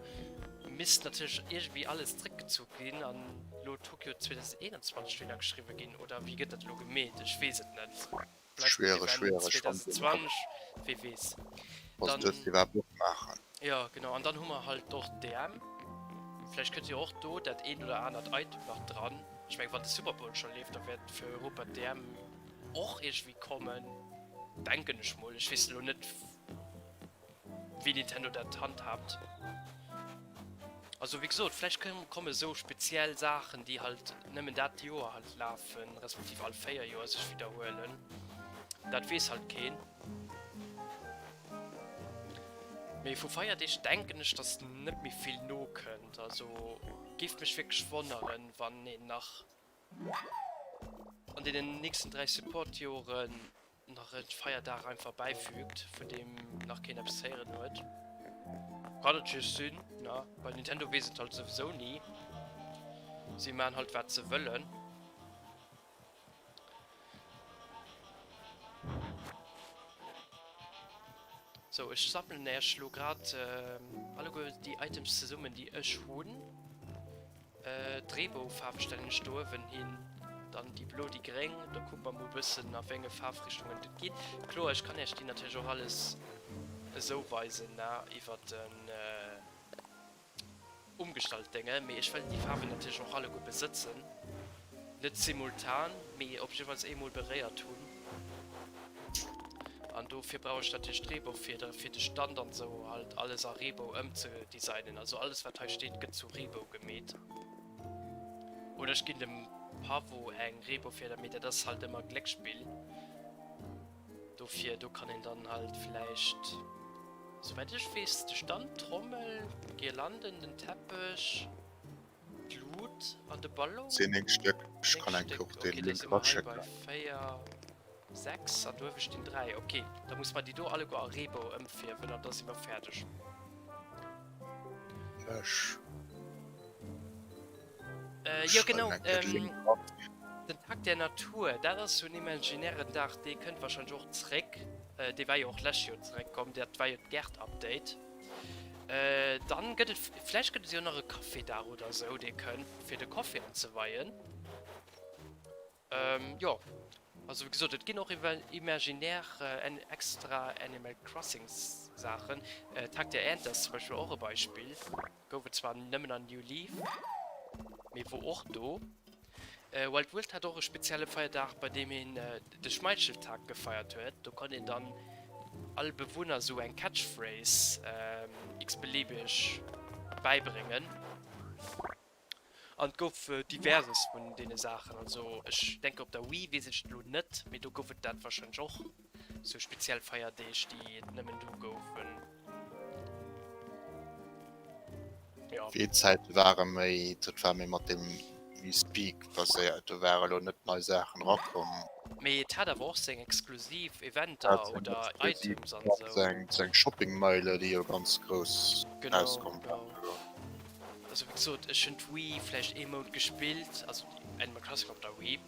Misst natierlech iergendwéi alles zréckgezu ginn an elo Tokyo 2021 dohinner geschriwwe ginn oder wéi gëtt dat elo gemeet? Ech weess et net. Bleift Schwiereg, Event schwiereg, wann se 2020, wee weess. wa se Dann dëst iwwerhaapt och maachen. Jo, genau. An dann hu mer halt och d'EM. Vläicht kënnt jo och do dat eent oder anert Item nach dran. Ech mengen, wann de Super Bowl scho leeft, da wäert fir Europa d'EM och iergendwéi kommen, denken ech mol. Ech weess elo net, wéi Nintendo dat handhabt. Also wéi gesot, vläicht komme sou speziell Saachen, déi halt nëmmen dat Joer halt lafen, respektiv all 4 Joer sech widderhuelen. Dat weess halt keen. Mee vu Feierdeeg denken ech, dass net méi vill nokënnt. Also géif mech wierklech wonneren, wann een nach an deenen nächsten 3 Support-Joren nach e Feierdag einfach bäifügt, vun deem nach keen eppes héieren huet. Kann natierlech sinn, ne? Bei Nintendo weess een et halt souwisou ni. Si maachen halt wat se wëllen. Sou, ech sammelen Äech lo grad alleguer déi Items zesummen, déi ech hunn. D'Reeboufaarf stellen ech do uewen hin, dann déi blo, déi gréng. Da kucke mer mol bëssen a wéi enge Faarfrichtungen et geet. Kloer, ech kann iech déi natierlech och alles esou weisen, ne, iwwer den umgestallt Dénge, mee ech wëll déi Faarwen natierlech och alleguer besëtzen. Net simultan, mee op jeeweils eemol beréiert hunn. An dofir brauch ech natierlech d'Reeboufieder, fir de Stand an esou halt alles a Reebou ëmzedesignen. Also alles wat hei steet gëtt zu Reebou gemeet. Oder ech ginn dem Pavo eng Reeboufieder, mee dat ass halt ëmmer Gléckspill. Dofir do kann een dann halt vläicht, souwäit ech weess, de Stand, d'Trommel, d'Girlanden, den Teppech, D'Lut an de Ballon? Sinn 9 Stéck. Ech kann eng Kéier och den Link eraschécken. 4, 6 an do stinn 3. Ok, da muss mer déi do alleguer a Reebou ëmfierwen an da si mer fäerdeg. Ech. Jo genau, den Tag der Natur, dat ass sou en imaginären Dag, dee kënnt warscheinlech och zréck. Dee war jo och d'lescht Joer zeréckkomm, dat war jo d'Gärt-Update. Dann gëtt et, vläicht gëtt et jo nach e Café-Dag oder esou, dee kënnt, fir de Café anzeweien. Jo, also wéi gesot, et ginn och imaginär extra Animal Crossing-Saachen. Tag der Ernte ass zum Beispill och e Beispill. Gouf et zwar nëmmen an New Leaf, mee wor och do. Wild World hat och e spezielle Feierdag, bei deem een de Schmeicheltag gefeiert huet. Do konnt een dann all Bewunner sou eng Catchphrase x-beliebeg bäibréngen. An et gouf diverses vun deene Saachen. Also ech denken op der Wii weess ech et elo net, mee do gouf et dat warscheinlech och. Sou speziell Feierdeeg déi et nëmmen do goufen. Jo. Wii Zäite ware méi, dat war méi mat dem Wii Speak baséiert, do ware lo net nei Saachen erakomm. Mee et hat awer och seng exklusiv Eventer oder Items an esou. Seng, seng Shoppingmeile déi jo ganz grouss rauskomm war. Genau, genau. Also wéi gesot, ech hunn d'Wii vläicht ee Mount gespillt, also Animal Crossing op der Wii,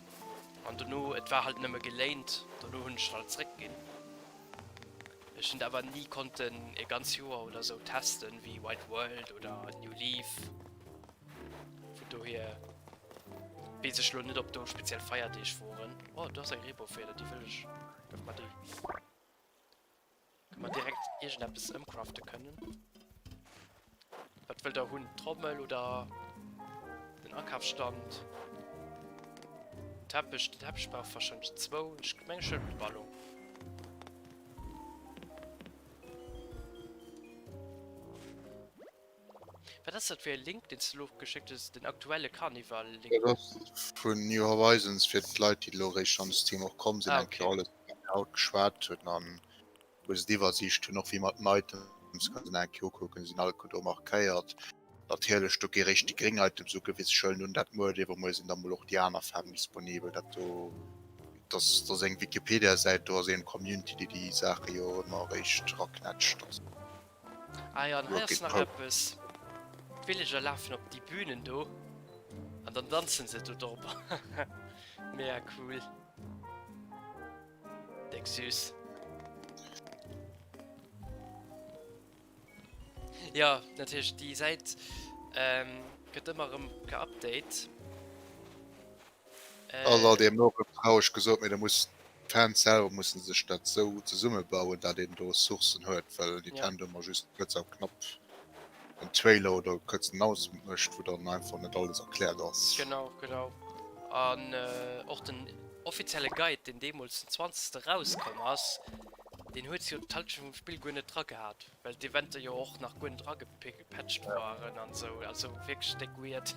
an dono, et war halt nëmme geléint, dono hunn ech et halt zréckginn. Ech hunn et awer ni konnten e ganz Joer oder sou testen, wéi Wild World oder New Leaf. Vun dohier weess ech lo net, ob do speziell Feierdeeg woren. Oh, do ass eng Reeboufeder, déi wëll ech. Gëff mer déi. Kënne mer direkt iergendeppes ëmcrafte kënnen. Wat wëllt der hunn? D'Trommel oder den Akafsstand? Teppech, den Teppech brauch wahrscheinlech zwou. Ech mengen ech huelen de Ballon. Wat ass dat fir e Link deen s de elo geschéckt hues, den aktuelle Carnival-Link? Dat ass vun New Horizons fir d'Leit déi elo eréischt an de Steam och komm sinn, eng Kéier alles wat mir haut geschwat hunn an wou se d'Iwwersiicht hunn och wéi mat den Items, kënne se nach eng Kéier ukucken, sinn alleguer do markéiert. Natierlech do gi eréischt déi gréng Items ugewisen, ech huelen un dat muer oder iwwermuer sinn da mol och déi aner Faarwen disponibel. Dat do dat ass eng Wikipedia-Säit, do ass een Community déi déi Saache jo ëmmer eréischt raknätscht. Ah jo, an hei ass nach eppes. D'Villager lafen op déi Bühnen do an dann danzen se do drop. Mega cool. Déck süß. Jo, natierlech déi Säit ähm, gëtt ëmmer erëm geupdate. Ass alt eben och erëm traureg gesot, mee da muss d'Fans selwer mussen sech dat sou zesummebauen, dat een do Sourcen huet, well Nintendo ëmmer just kuerz a knapp en Trailer oder e kuerzen Announcement mécht, wou dann einfach net alles erkläert ass. Genau, genau. An och den offizielle Guide, deen deemools den 20. erauskomm ass, deen huet jo d'Hallschent vum Spill guer net dra gehat, well d'Eventer jo och nach guer net eragepatcht waren an esou. Also wierklech déck weird.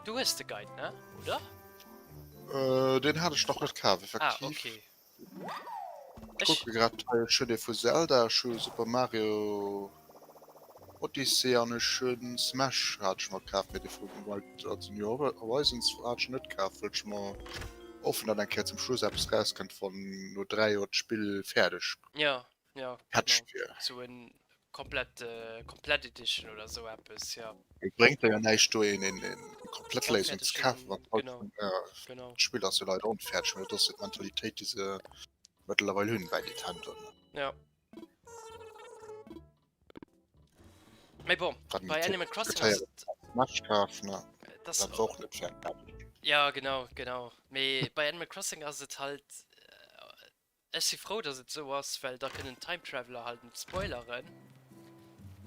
Du hues de Guide, ne? Oder? Äh, den hat ech nach net kaf, effektiv. Ah, okay. Ech kucke grad hei, ech hunn dee vu Zelda, ech hu Super Mario Odyssey an ech hunn Smash hat ech mer kaf, mee dee vu Wild, also New Horizons hat ech net kaf, wëll ech mer hoffen, datt eng Kéier zum Schluss eppes rauskënnt, wann no 3 Joer d'Spill fäerdeg Ja. Ja, genau. Wier. Sou en komplett, äh, komplett Edition oder sou eppes, ja. Et bréngt der jo näischt do een, een, een komplett Léisung ze kafen, wann halt Genau, ja, genau. d'Spill ass jo leider onfäerdeg, mee dat ass jo d'Mentalitéit déi se mëttlerweil hunn bei Nintendo, ne? Ja. Mee bon, Wat bei Animal Crossing ass et. Smash kaf, ne? Das, Dat war och net fäerdeg. Ja, genau, genau. Mee bei Animal Crossing ass et halt, Ech si frou dass et sou ass, well da kënnen Time Traveler halt net spoileren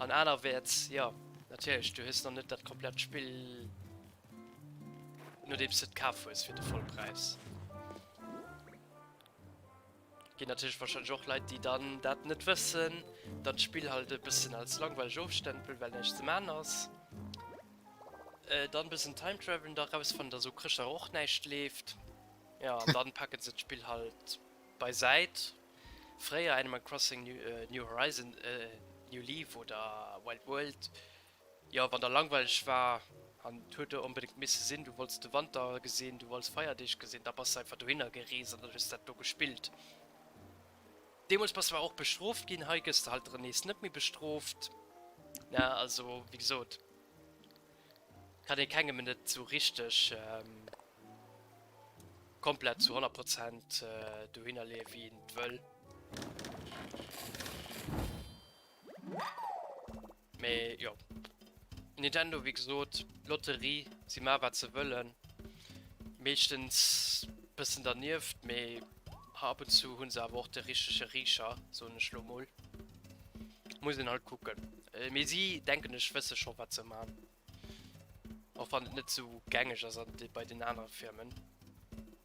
an anerwäerts, jo natierlech du hues nach net dat komplett Spill nodeems de et kaf hues fir de Vollpräis. Ginn natierlech wahrscheinlech och Leit déi dann dat net wëssen, dann d'Spill halt e bëssen als langweileg ofstempelen well näischt ze man ass. Dann bëssen Time Travelen da rausfannen dass u Chrëschtdag och näischt leeft. Ja, an dann packen se d'Spill halt beisäit. Fréier Animal Crossing New, äh, New Horizon, äh, New Leaf oder Wild World. Jo, wann der langweileg war an et huet onbedéngt misse sinn, du wollts de Wanter gesinn, du wollts Feierdeeg gesinn, da bass de einfach dohinner gereest an dann hues de dat do gespillt. Deemools bass de zwar och bestrooft ginn, hei gëss de halt erëm nees net méi bestrooft. Na, also, wéi gesot, kann ee kengem net sou richteg. Ähm, Komplett zu 100 Prozent dohinner leeë wéi een et wëll. Mee jo. Nintendo wéi gesot, Lotterie, si maache wat se wëllen. Meeschtens bëssen dernieft, mee ab und zu hu se awer och de richtege Riicher, soen ech lo mol. Muss een halt kucken. Mee si, denken ech, wësse scho wat se man. Och wann et net sou gängeg ass an bei den anere Firmen.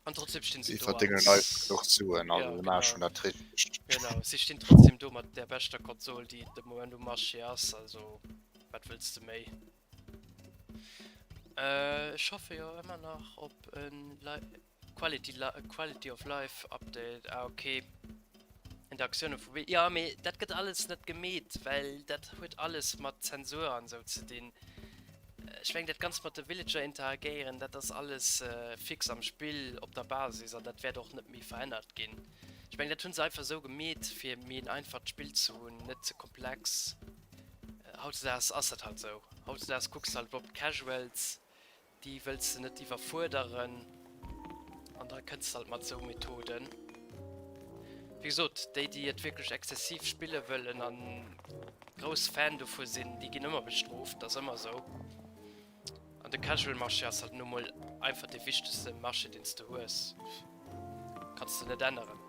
An trotzdem stinn se do verdéngen eis genuch Suen, also ja, genau. schon dat richtegt. Genau, si stinn trotzdem do mat der beschter Konsol, déi de Moment um Marché ass, also wat wëlls de méi? Ech hoffe jo ëmmer nach op e Quality Quality of Life Update. Ah ok, Interaktioune vu Jo, mee dat gëtt alles net gemeet, well dat huet alles mat Zensur an esou ze dinn. Ech mengen dat Ganzt mat de Villager interagéieren, dat ass alles fix am Spill op der Basis an dat wäert och net méi verännert ginn. Ech mengen dat hunn se einfach esou gemeet fir méi en einfacht Spill ze hunn, net ze komplex. Hautdesdaags ass dat halt esou. Hautdesdaags kucks de halt op d'Casuals, déi wëlls de net iwwerfuerderen an da kënns de halt mat esou Methoden. Wéi gesot, déi déi et wierklech exzessiv spille wëllen an grouss Fan dovu sinn, déi ginn ëmmer bestrooft, dat ass ëmmer esou. An de Casual Marché ass halt nu mol einfach dee wichtegste Marché deen s de hues. Kanns de net änneren.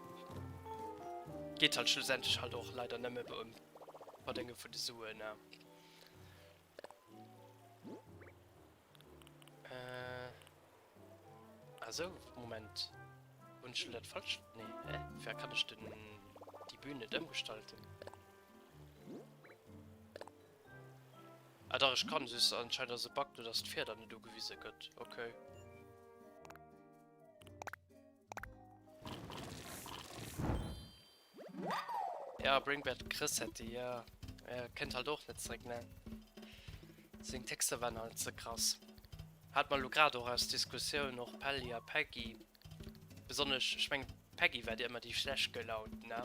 Geet halt schlussendlech halt och leider nëmme ëm d'Verdénge vun de Suen, ne. Äh. Ah sou, Moment. Hunn ech lo dat falscht? Nee, hä? Firwat kann ech den déi Bühn net ëmgestalten? Ah dach, ech kann, just anscheinend ass e Bug do, dass d'Fieder net ugewise gëtt. Okay. Ja, bring back Chris-Setti, ja. Er kënnt halt och net zréck, ne? Seng Texter waren halt ze krass. Hat mer lo grad och aus Diskussioun, och Pelli a Peggy. Besonnesch, ech mengen d'Peggy war déi ëmmer déi schlecht gelaunt, ne?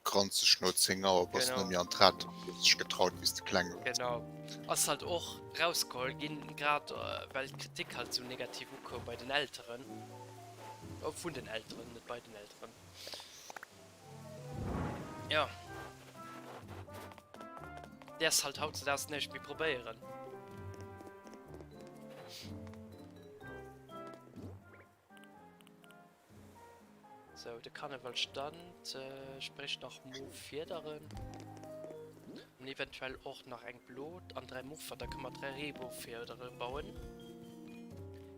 Granzeg no 10 Auer bass net méi an d'Rad hues dech getraut wéis de kleng waars. Genau, ass halt och rausgeholl ginn, grad well d'Kritik halt sou negativ ukoum bei den Elteren, vun den Elteren, net bei den Elteren. Jo, däerfs halt hautzedaags näischt méi probéieren. Sou, de Karneval Stand, ech bréicht nach mov Fiederen an eventuell och nach eng blo an 3 mov, da kënne mer 3 Reeboufiedere bauen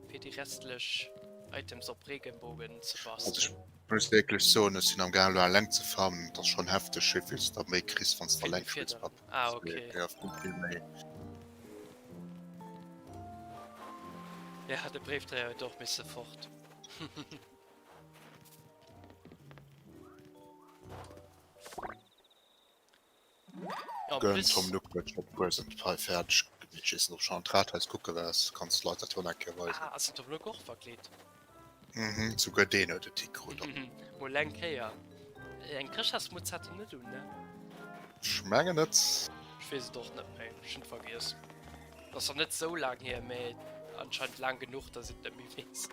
fir déi restlech Items op Regenbogen ze Also ech bastelen. muss wierklech soen, ech sinn am gaang elo eleng ze farmen, et ass schonn hefteg wéi vill s de méi kriss wann s de Vill eleng méi spills Fiederen, ah ok. Jo, vill vill méi. Ja, de Bréifdréier huet och misse fort. En Gönn plus. Tom Nook huet scho Present hei fäerdeg gemeet. Ech weess net ob schon an d'Rathaus kucke waars, kanns d'Leit dat jo nach eng Kéier weisen. Ah, ass den Tom Nook och verkleet? Mhm, souguer deen huet et hikrut. Mol eng Kéier. Eng Chrëschtdagsmutz hat en net un, ne? Ech mengen net. Ech weess et och net méi, ech hunn et vergiess. Ass nach net sou laang hier, mee anscheinend laang genuch, dass een et net méi weess.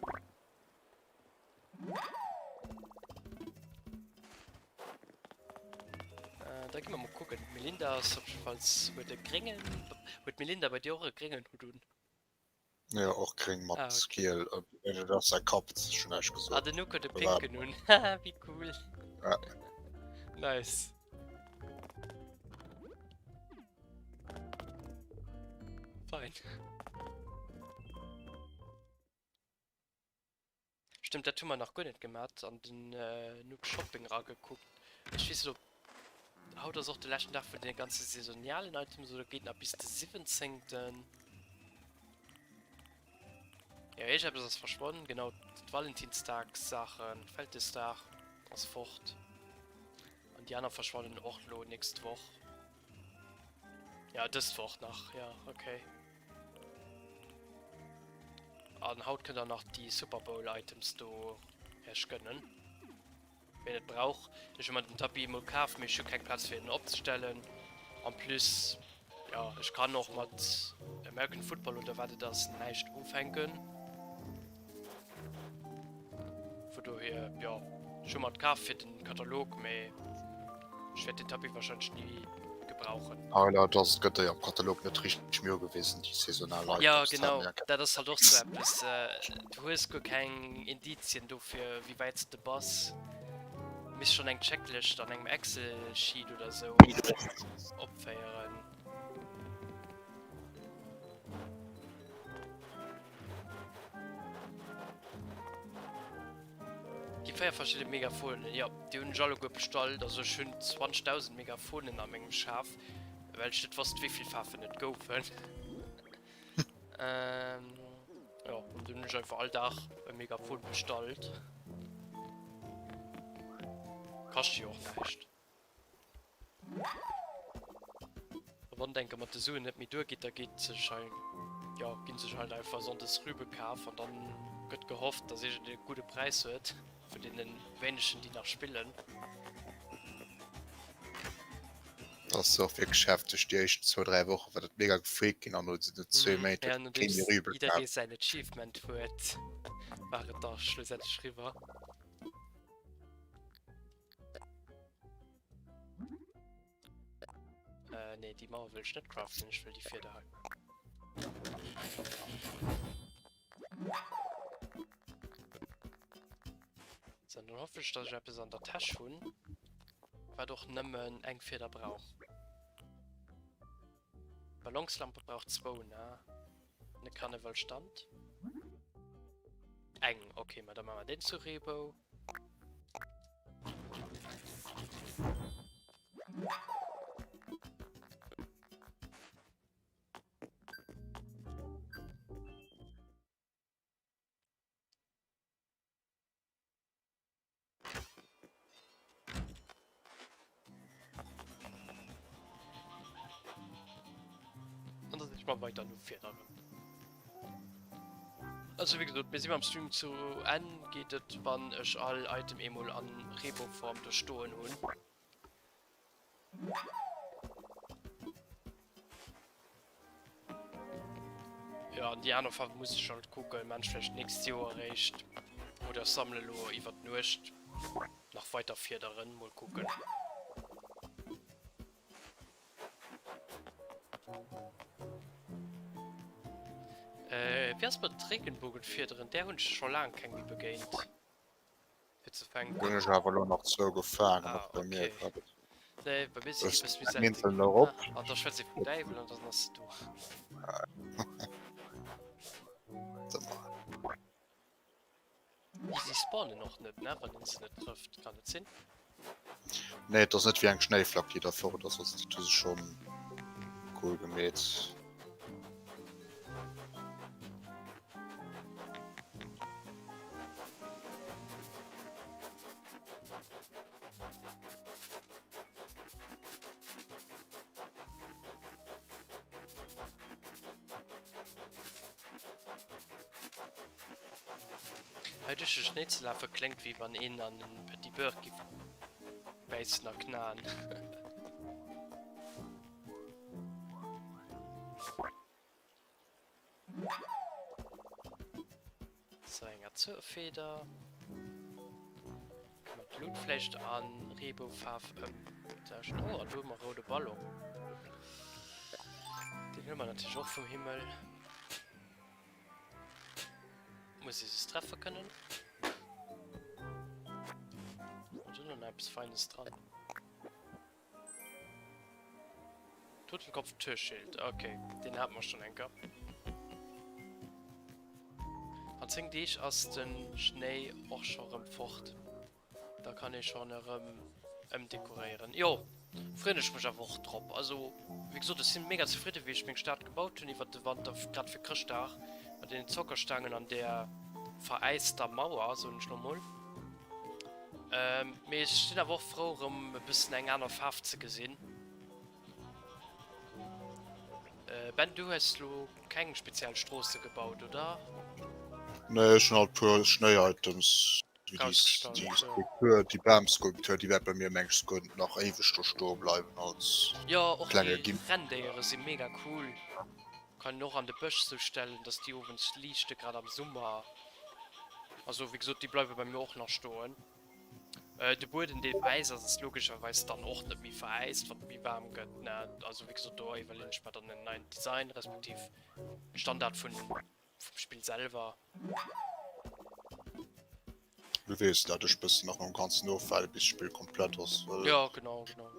Äh, da gi mer mol kucken. D'Melinda ass op jiddefalls huet e gréngen. Huet d'Melinda bei dir och e gréngen Hutt un? Jo, och gréng mat Ah, okay. giel. Dat ass säi Kapp, ech hunn näischt Ah, gesot. den Nuke huet e Da war pinken un. Haha, wéi cool. Ja. Nice. Fein. Stimmt, dat hu mer nach guer net gemat, an den Nook Shopping ragekuckt. Ech weess net ob haut ass och de leschten Dag vun de ganze saisonialen Items oder geet nach bis de 17. Jo, iergendeppes ass verschwonn, genau d'Valentinsdagssaachen, Vältesdag ass fort an déi aner verschwannen och lo nächst Woch. Ja, dëst Woch nach, ja, okay. An haut kënnt der nach déi Super Bowl Items do Iech gönnen. Wien et brauch. Ech hu mer den Tapis emol kaf, mee ech hu keng Plaz fir en opzestellen. En plus, jo, ech kann och mat American Football oder wat et ass näischt ufänken. Vu dohier, jo, ech hu mer et kaf fir den Katalog, mee ech wäert den Tapis wahrscheinlech ni gebrauchen. Highlight ass, et gëtt déi am Katalog net richteg méi ugewisen, déi saisonal Jo, Items, dat hat genau, mir ja dat ass halt och sou eppes. Du hues guer keng Indizien dofir, wéi wäit s de bass. Misst schonn eng Checklëscht an engem Excel-Sheet oder sou opféieren. Déi 4 verschidde Megafonen, jo, déi hunn ech alleguer bestallt. Also ech hunn 20.000 Megafonen a mengem Schaf, well ech net wosst, wéi vill Faarwen et goufen. Ähm, jo, an dunn hunn ech einfach all Dag e Megafon bestallt. Kascht jo och näischt. A wann denke mat de Suen net méi duer geet, da geet sech hei, jo, ginn sech halt einfach sonndes Rübe kaf an dann gëtt gehofft, dass iergend ee gudde Präis huet vun deene wéinegen, déi nach spillen. Dat ass och wierklech hefteg, déi éischt zwou, 3 Woche war dat mega gefreet ginn an no den zwee Méint Ja, huet kee nodeems méi Rübe jidderee kaf. säin Achievement huet, war et da schlussendlech riwwer. Äh, nee, déi Mauer wëll ech net craften, ech wëll déi Fieder hei. So, dann hoffe ich, dass ich etwas an der Tasche hunn, wat och nëmmen eng Fieder brauch. Ballonslampe brauch zwou, ne? Ne Karnevalstand. Eng, okay, ma da machen wir den zu Rebo. An da si mer weiter no Fiederen. Also wéi gesot, mir si mam Stream zu Enn. Geet et wann ech all Item eemol an Reeboform do stoen hunn. Jo, an déi aner Farwe muss ech halt kucken, maan ech vläicht d'nächst Joer eréischt oder ech sammele lo iwwer d'Nuecht nach weiter Fiederen, mol kucken. Äh, wéi ass mat Regenbogenfiederen? Där hunn ech scho laang keng méi begéint. Fir ze fänken. Hunn ech awer elo nach zwou gefaangen, Ah, och bei mir okay. grad. Nee, bei mir sinn déi Ech bësse méi eng selten eenzel ginn. nach op. Ah, an da schwätzt ee vum Däiwel an dann ass se do. Si spawnen och net, ne? Wann een se net trëfft, kann et sinn? Nee, et ass net wéi eng Schnéiflack, déi da fort ass. Also dat hu se schonn cool gemeet. Hei duerch de Schnéi ze lafe kléngt wéi wann een an en Petit Beurre giff bäissen a knaen. So eng Azurfeder. Kann man d'Blut vläicht an Reeboufaarf ëmtauschen. Oh, an do hu mer roude Ballon. Deen huele mer natierlech och vum Himmel. Muss ee just treffe kënnen. An do nach eppes Feines dran. Totenkopf Türschild, okay, den hat mer schon enker. An 10 Deeg ass den Schnéi och scho rëm fort. Da kann ee schon erëm ëmdekoréieren. Jo, freen ech mech awer och drop. Also wéi gesot, ech sinn mega zefridde wéi ech meng Stad gebaut hunn iwwert de Wanter, grad fir Chrëschtdag, mat deenen Zockerstaangen an där veräister Mauer, soen ech lo mol. Mee ech sinn awer och frou erëm e bëssen eng aner Faarf ze gesinn. Ben, du hues lo keng speziell Stroosse gebaut, oder? Nee, ech hunn halt puer Schnéi-Items, wéi déi, déi Skulptur, déi Bamskulptur, déi wäert bei mir meng ech souguer nach éiweg do stoe bleiwen als Jo, och klenge déi Gimmick. Renndéiere si mega cool. Kann een och an de Bësch sou stellen, dass déi owends liichte, grad am Summer. Also wéi gesot, déi bleiwe bei mir och nach stoen. De Bueden dee veräist ass, ass logescherweis dann och net méi veräist, wann et méi waarm gëtt, ne? Also wéi gesot, do iwwerleeën ech mer dann en neien Design, respektiv Standard vun vum Spill selwer. Du weess dat, ech bëssen nach mam ganzen ofwaarde bis d'Spill komplett ass, well. Jo, genau, genau.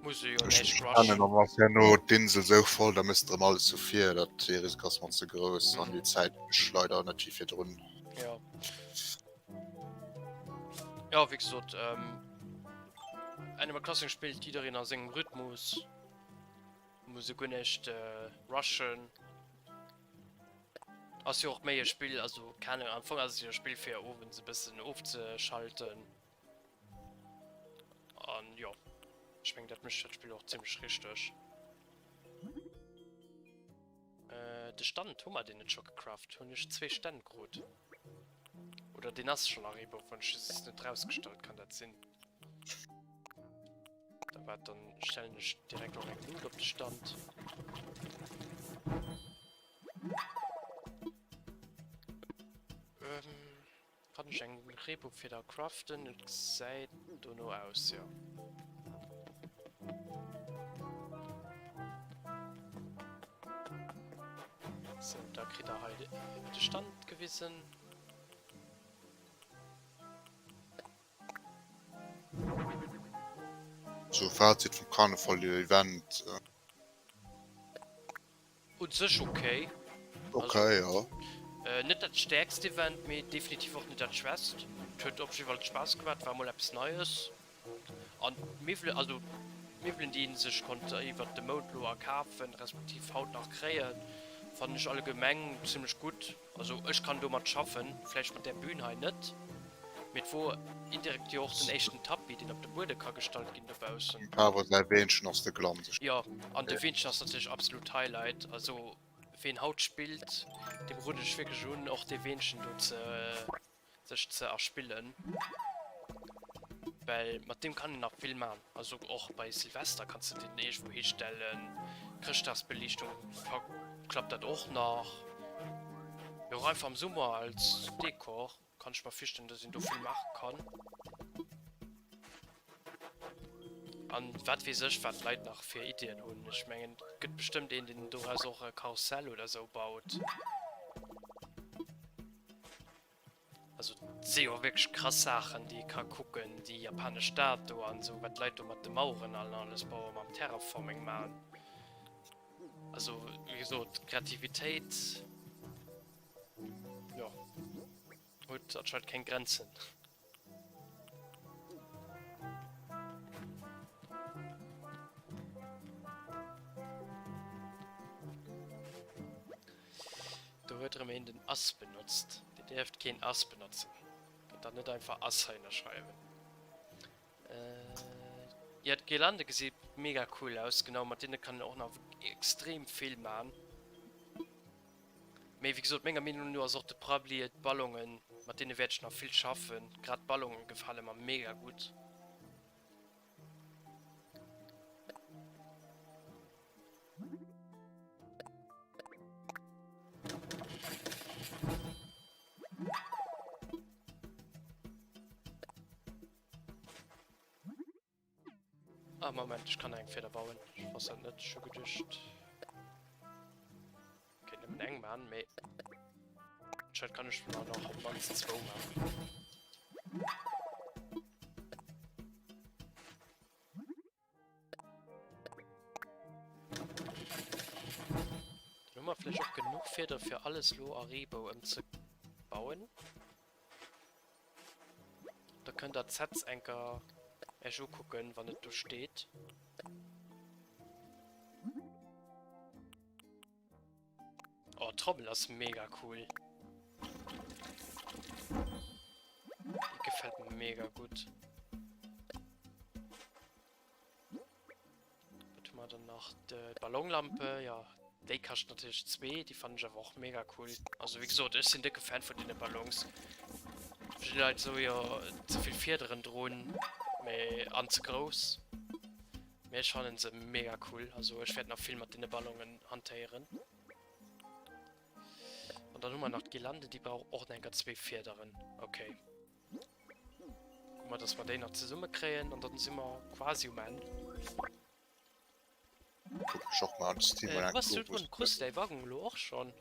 Muss e jo Ech näischt kennen rushen. an ass herno d'Insel sou voll, da mëss de erëm alles vu vir, dat dee Risk ass mer ze grouss an déi Zäit hunn ech leider net wéi virdrun. Jo. Jo, wéi gesot, Animal Crossing spillt jiddereen a sengem Rhythmus. Muss e guer näischt rushen. Ass jo och méi e Spill, also keng Ahnung, am Fong ass et jo e Spill fir owends e bëssen ofzeschalten. An jo, ech mengen dat mécht dat Spill och zimmlech richteg. De Stand, hu mer deen net scho gecraft? Hunn ech zwee Stänn krut? Oder deen ass schonn eriwwer, wann ech es net rausgestallt, kann dat sinn? Da wat, dann stellen ech direkt och eng Luut op de Stand. Ähm, kann ech eng Reeboufieder craften? Et gesäit dono aus, jo. So, da kritt der hei de Stand gewisen. So Fazit vum Karneval Event. Un sech ok. Ok, jo. Net dat stäerkst Event, mee definitiv och net dat schwächst. Et huet op jiddwer Fall Spaass gemaach, war mol eppes Neies. An d'Miwwelen, also d'Miwwelen déi een sech konnt iwwert de Mount lo erkafen, respektiv haut nach kréien, fannen ech allgemeng zimmlech gutt. Also ech kann domat schaffen, vläicht mat där Bühn hei net, mee et wor indirekt jo och den éischten Tapis deen op de Buede ka gestallt ginn dobaussen. Dem Pawer säi Weenchen ass de glanzeg. Jo, an de Weenchen ass natierlech absolut Highlight. Also ween haut spillt, deem roden ech wierklech un och dee Weenchen do ze sech ze erspillen, well mat deem kann een nach vill man. Also och bei Silvester kanns de deen iergendwou histellen, Chrëschtdagsbeliichtung klappt dat och nach, jo och einfach am Summer als Dekor kann ech mer virstellen, dass een do vill maache kann. An wat weess ech wat d'Leit nach fir Iddien hunn. Ech mengen et gëtt bestëmmt een deen doraus och e Karussell oder sou baut. Also et si jo wierklech krass Saachen déi ee ka kucken, déi japanesch Stad do an esou, wat d'Leit do mat de Maueren an alles bauen, mam Terraforming man. Also wéi gesot, d'Kreativitéit, jo, huet anscheinend keng Grenzen. Do huet erëm een den ass benotzt. Dir däerft keen ass benotzen. Kënnt der net einfach ass heihinner schreiwen. Jo, d'Guirlande gesi mega cool aus. Genau, mat deene kann een och nach extrem vill man. Mee wéi gesot, menger Meenung no ass och de Prabbeli, d'Ballonen, mat deene wäert ech nach vill schaffen. Grad d'Ballonen gefale mer mega gutt. Ah, Moment, ich kann eng Feder bauen. Ich wosst dat net, ech hu geduecht, kéint nëmmen eng man, mee anscheinend kann ech mer nach op d'mannst zwou man. Dann hu mer vläicht och genuch Fieder fir alles lo a Reebou ëmzebauen. Da kënnt der d'Sets enker Äech ukucken, wann et do steet. Oh, d'Trommel ass mega cool. Déi gefält mir mega gutt. Wat hu mer dann nach? D'Ballonlampe, jo, déi kascht natierlech zwee. Déi fannen ech awer och mega cool. Also wéi gesot, ech sinn décke Fan vun deene Ballons. Verschidde Leit soe jo, ze vill Fiederen drun, mee an ze grouss. Mee ech fannen se mega cool. Also ech wäert nach vill mat deene Ballonen hantéieren. An dann hu mer nach d'Guirlande, déi brauch och nach enker zwee Fiederen. Okay. Kucke mer, dass mer déi nach zesumme kréien an dann si mer quasi um Enn. Kucken ech och mal an Steam Äh, du bass jo drun. Krus de däi Waggon elo och schonn?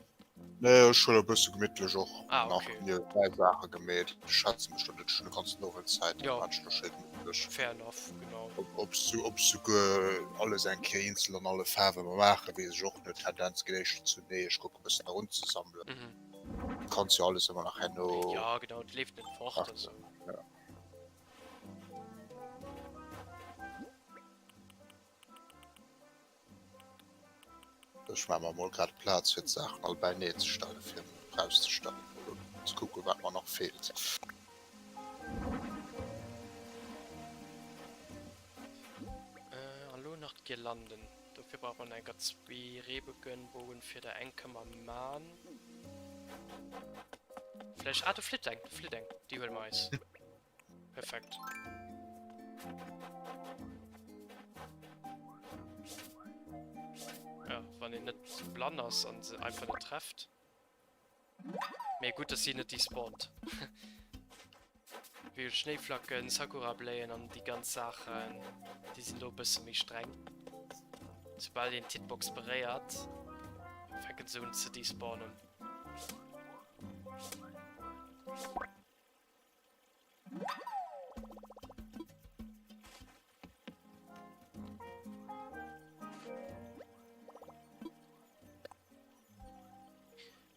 Nee, ech hunn e bësse gemittlech och Ah, nach okay. niewebäi Saache gemeet. Ech schätze mech do net, ech hunn de ganzen Owend Zäit, Jo. dann maan ech lo schéi gemittlech. Fair enough, genau. Ob, ob su, ob souguer alles eng Kéier eenzel an alle Faarwe mer maachen, weess ech och net. Tendenz geet éischter zu nee, ech kucke bëssen erunzesammelen. Mhm. Du kanns jo alles ëmmer nach herno. Ja, genau, et leeft net fort, also. Ja. Ech maache mer mol grad Plaz fir d'Saachen all beinee ze stellen, fir erauszestellen, mol ze kucken, wat mer nach feelt. An elo nach d'Girlanden. Dofir brauch mer enker zwee Reebougen fir der eng kënne mer man. Vläicht, ah do flitt eng, do flitt eng, déi huele mer eis. Perfekt. Ja, wann een net blann ass an se einfach net trefft. Mee gutt, dass si net despawnt. Wéi Schnéiflacken, Sakura-Bléien an déi ganz Saachen, déi sinn do e bësse méi streng. Soubal een d'Hitbox beréiert, fänken se un ze despawnen.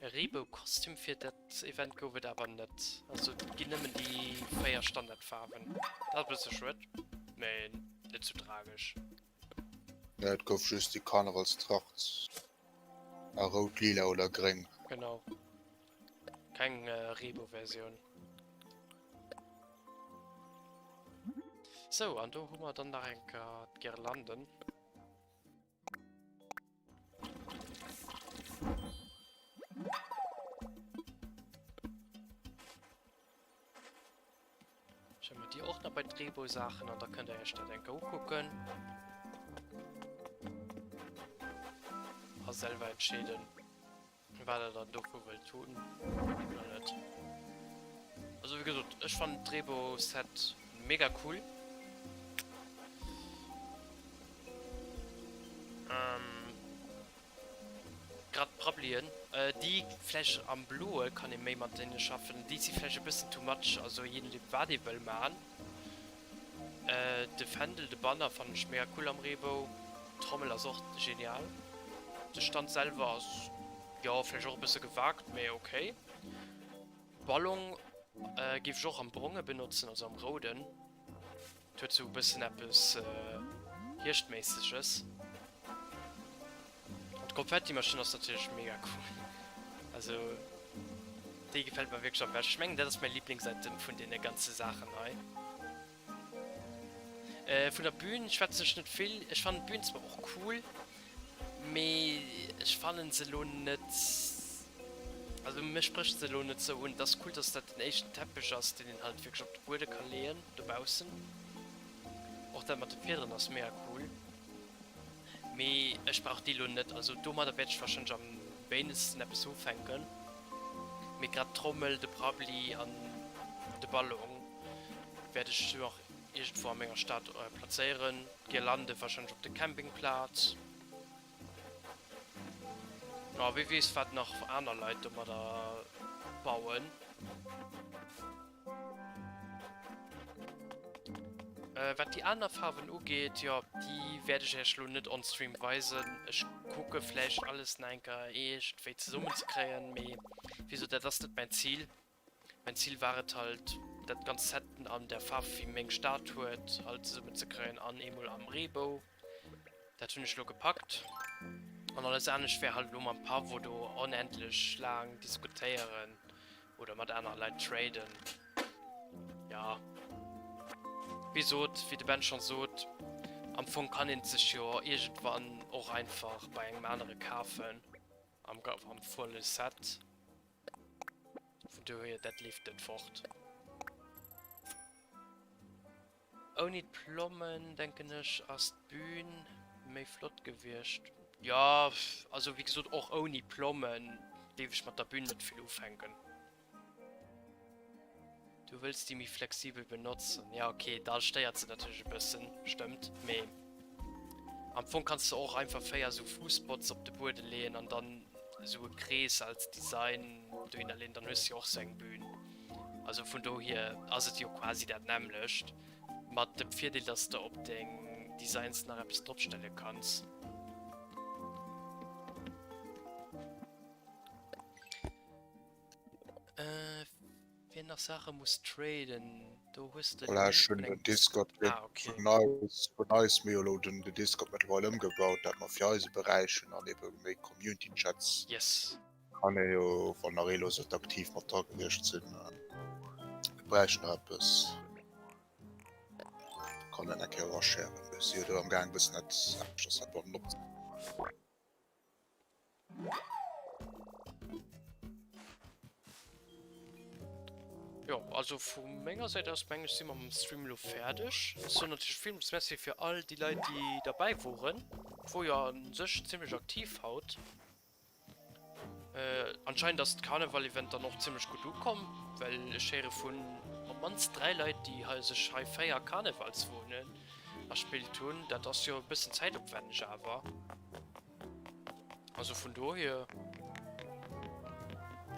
E Reebou-Kostüm fir dat Event gouf et awer net. Also et ginn nëmmen déi 4 Standardfaarwen. Dat ass e bësse schued, mee net sou tragesch. Nee, et gouf just déi Karnevalstracht a rout, lila oder gréng. Genau. Keng Reebou-Versioun. Sou, an do hu mer dann nach eng Kéier d'Girlanden. Stelle mer déi och nach bei d'Reebou-Saachen an da kënnt der iech dat eng Kéier ukucken. A selwer entscheeden. Wat der dann dovu wëllt hunn oder net. Also wéi gesot, ech fannen d'Rebo Set mega cool. Ähm, grad d'Prablien, äh, déi vläicht am Bloe kann ee méi mat deene schaffen, déi si vläicht e bëssen too much, also jee nodeem wat ee wëll man. De Fändel, de Banner fannen ech mega cool am Reebou. D'Trommel ass och genial. De Stand selwer ass jo vläicht och e bësse gewagt, mee ok. Ballon géif ech och am bronge benotzen, also am rouden. Et huet sou e bëssen eppes Hierschtméisseges. An d'Konfettimaschinn ass natierlech mega cool. Also déi gefält mer wierklech am beschten. Ech mengen dat ass mäi Liblingsitem vun deene ganze Saachen hei. Vun der Bühn schwätzen ech net vill. Ech fannen d'Bühn zwar och cool, mee ech fannen se elo net, also mech sprécht se elo net sou un. Et ass cool, dass dat den éischten Teppech ass, deen een halt wierklech op de Buede ka leeën dobaussen. Och dat mat de Fiederen ass mega cool. Mee ech brauch déi lo net, also domadder wäert ech wahrscheinlech am wéinegsten eppes ufänken. Mee grad d'Trommel, de Prabbeli an de Ballon wäert ech nach iergendwou a menger Stad plazéieren. D'Guirlande wahrscheinlech op de Campingplaz. A wie weess wat nach aner Leit domadder bauen. Wat déi aner Faarwen ugeet, jo, déi wäert ech iech elo net on stream weisen. Ech kucke vläicht alles nach eng Kéier iergendwéi zesummen ze kréien, mee wéi gesot, dat ass net mäin Zil. Mäin Zil war et halt, dat ganzt Set an der Faarf wéi meng Stad huet, halt zesummen ze kréien an eemol am Reebou. Dat hunn ech elo gepackt. An alles anescht wär halt elo mam Pavo do onendlech laang diskutéieren. Oder mat anere Leit traden. Ja. Wéi sot, wéi de Ben schon sot, am Fong kann een sech jo iergendwann och einfach bei engem anere kafen. Am, am volle Set. Vun dohier, dat leeft net fort. Ouni d'Plommen, denken ech, ass d'Bühn méi flott gewiescht. Jo, also wéi gesot, och ouni Plommen géif ech mat der Bühn net vill ufänken. Du wëlls déi méi flexibel benotzen. Ja ok, da stéiert se natierlech e bëssen, stëmmt. Mee am Fong kanns de och einfach 4 esou Fuussbots op de Buede leeën an dann esou e Krees als Design dohinner leeën, dann hues de jo och sou eng Bühn. Also vun dohier ass et jo quasi dat nämmlecht, mat dem Virdeel dass de op deng Designs nach eppes dropstelle kanns. Äh, wien nach Saache muss traden? Do hues de Voilà, ech hunn den Discord ah, okay. vun eis, vun eis mir jo lo den, den Discord mëttlerweil ëmgebaut, dat mer fir eise Beräich hunn an ebe méi Community Chats. Yes. Kann ee jo, wann nach ee lo sollt aktiv mat dra gewiescht sinn, mir bräichten nach eppes. Kann en eng Kéier erasharen. Mir si jo do am Gaang e bëssen dat aneschters dat bannen op. Jo, also vu menger Säit aus mengen ech si mer mam Stream elo fäerdeg. Ech soen natierlech villmools Merci fir all déi Leit déi derbäi woren. Wor jo a sech zimmlech aktiv haut. Anscheinend ass d'Karneval-Event dann och zimmlech gutt ukomm, well ech héiere vun op d'mannst 3 Leit déi hei sech hei 4 Karnevalswonen erspillt hunn. Dat ass jo e bëssen zäitopwänneg awer. Also vun dohier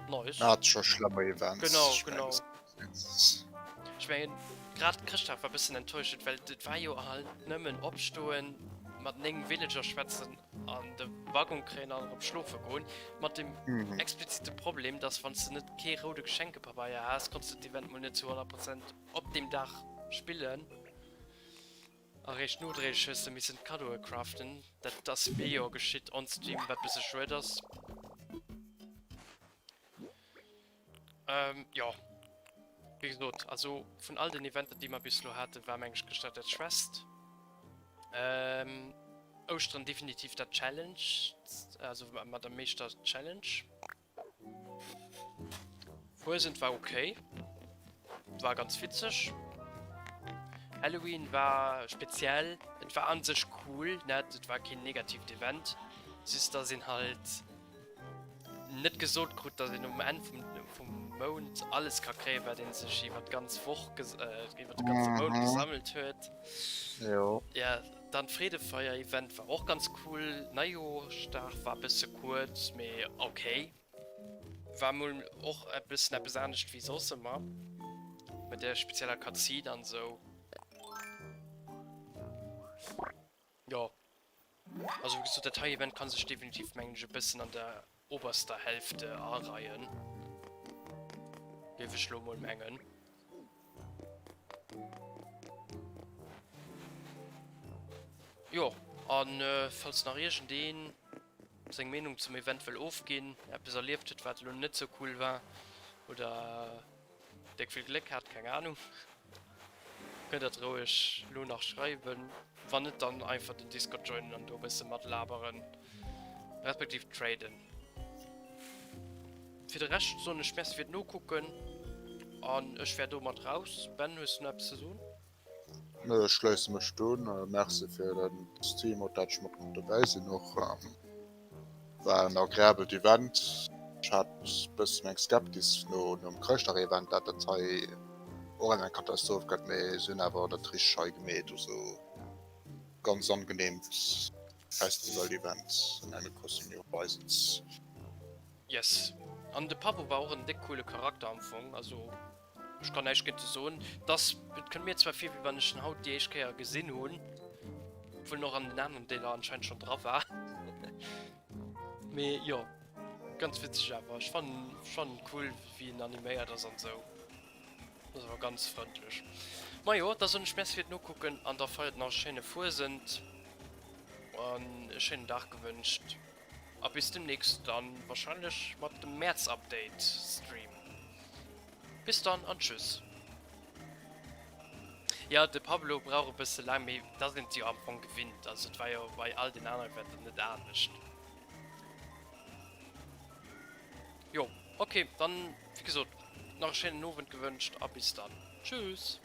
nice. Hat scho schlemmer Events. Genau, genau. Ech mengen grad Chrëschtdag war bëssen enttäuschend, well et war jo halt nëmmen opstoen, mat 9 Villager schwätzen an de Waggon kréien an erëm schlofe goen. Mat dem mhm. explizite Problem, dass wann du net kee roude Geschenkepabeier has, konntest du d'Event mol net zu 100 Prozent op dem Dag spillen. Eréischt nodréiglech hues de missen d'Kaddoe craften. Dat ass mir jo geschitt on stream, wat bësse schued ass. Ähm, jo. Wéi gesot, also vun all den Eventer, déi mer bis elo haten, war meng ech gëschter dat schwächst. Ähm, Ouschteren definitiv dat Challenge, also mat der meeschter Challenge. Fuesent war ok, war ganz witzeg. Halloween war speziell, et war an sech cool, net, et war keen negativt Event, just dass een halt net gesot krut, dass een um Enn vum, vum Mount alles ka kréien, wat een sech iwwer d'ganz Woch, iwwer de ganze Mount mhm. gesammelt huet. Jo. Ja, dann d'Freedefeier-Event war och ganz cool. Neijooschdag war bësse kuerz, mee ok. War mol och e bëssen eppes anescht wéi soss ëmmer. Mat där spezieller Cutscene an esou. Jo. Also wéi gesot, dat hei Event kann sech definitiv mengen ech e bëssen an der oberster Hälfte areien. Géif ech lo mol mengen. Jo, an falls nach iergendeen seng Meenung zum Event wëll ofginn, eppes erlieft huet wat elo net sou cool war oder déck vill Gléck hat, keng Ahnung, kënnt dat roueg lo nach schreiwen. Wann net, dann einfach den Discord joinen an do e bësse matlaberen, respektiv traden. Fir de Rescht soen ech Merci fir d'Nokucken an ech wär domat raus. Ben, hues du nach eppes ze soen? Nö, ech schléisse mech do un. Merci fir den Stream, och dat ech mat konnt dobäi sinn och. War en agreabelt Event. Ech hat bëssen eng Skeptis no nom Chrëschtdag-Event, dat dat hei och eng Katastroph gëtt, mee se hunn awer dat richteg hei gemeet. Also ganz angenehmt Festival-Event, Animal Crossing New Horizons. Yes, an de Pablo war och en déck coole Charakter am Fong, also ech kann näischt géint e soen. Dass, et kënnt mir zwar vir wéi wann ech en haut déi éischt Kéier gesinn hunn, obwuel en och an den aneren Deeler anscheinend schonn dra war. Mee jo, ganz witzeg awer. Ech fannen fannen cool wéi en animéiert ass an sou. Ass awer ganz frëndlech. Majo, da soen ech Merci fir d'Nokucken an da feiert nach e schéine Fuesent an e schéinen Dag gewënscht. A bis demnächst dann wahrscheinlech mat dem März Update Stream. Bis dann an tschüss. Jo de Pablo brauch e bësse laang, mee dat sinn se jo am Fong gewinnt, also et war jo bei all den anere Eventen net anescht. Jo ok, dann wéi gesot nach e schéinen Owend gewënscht a bis dann. Tschüss.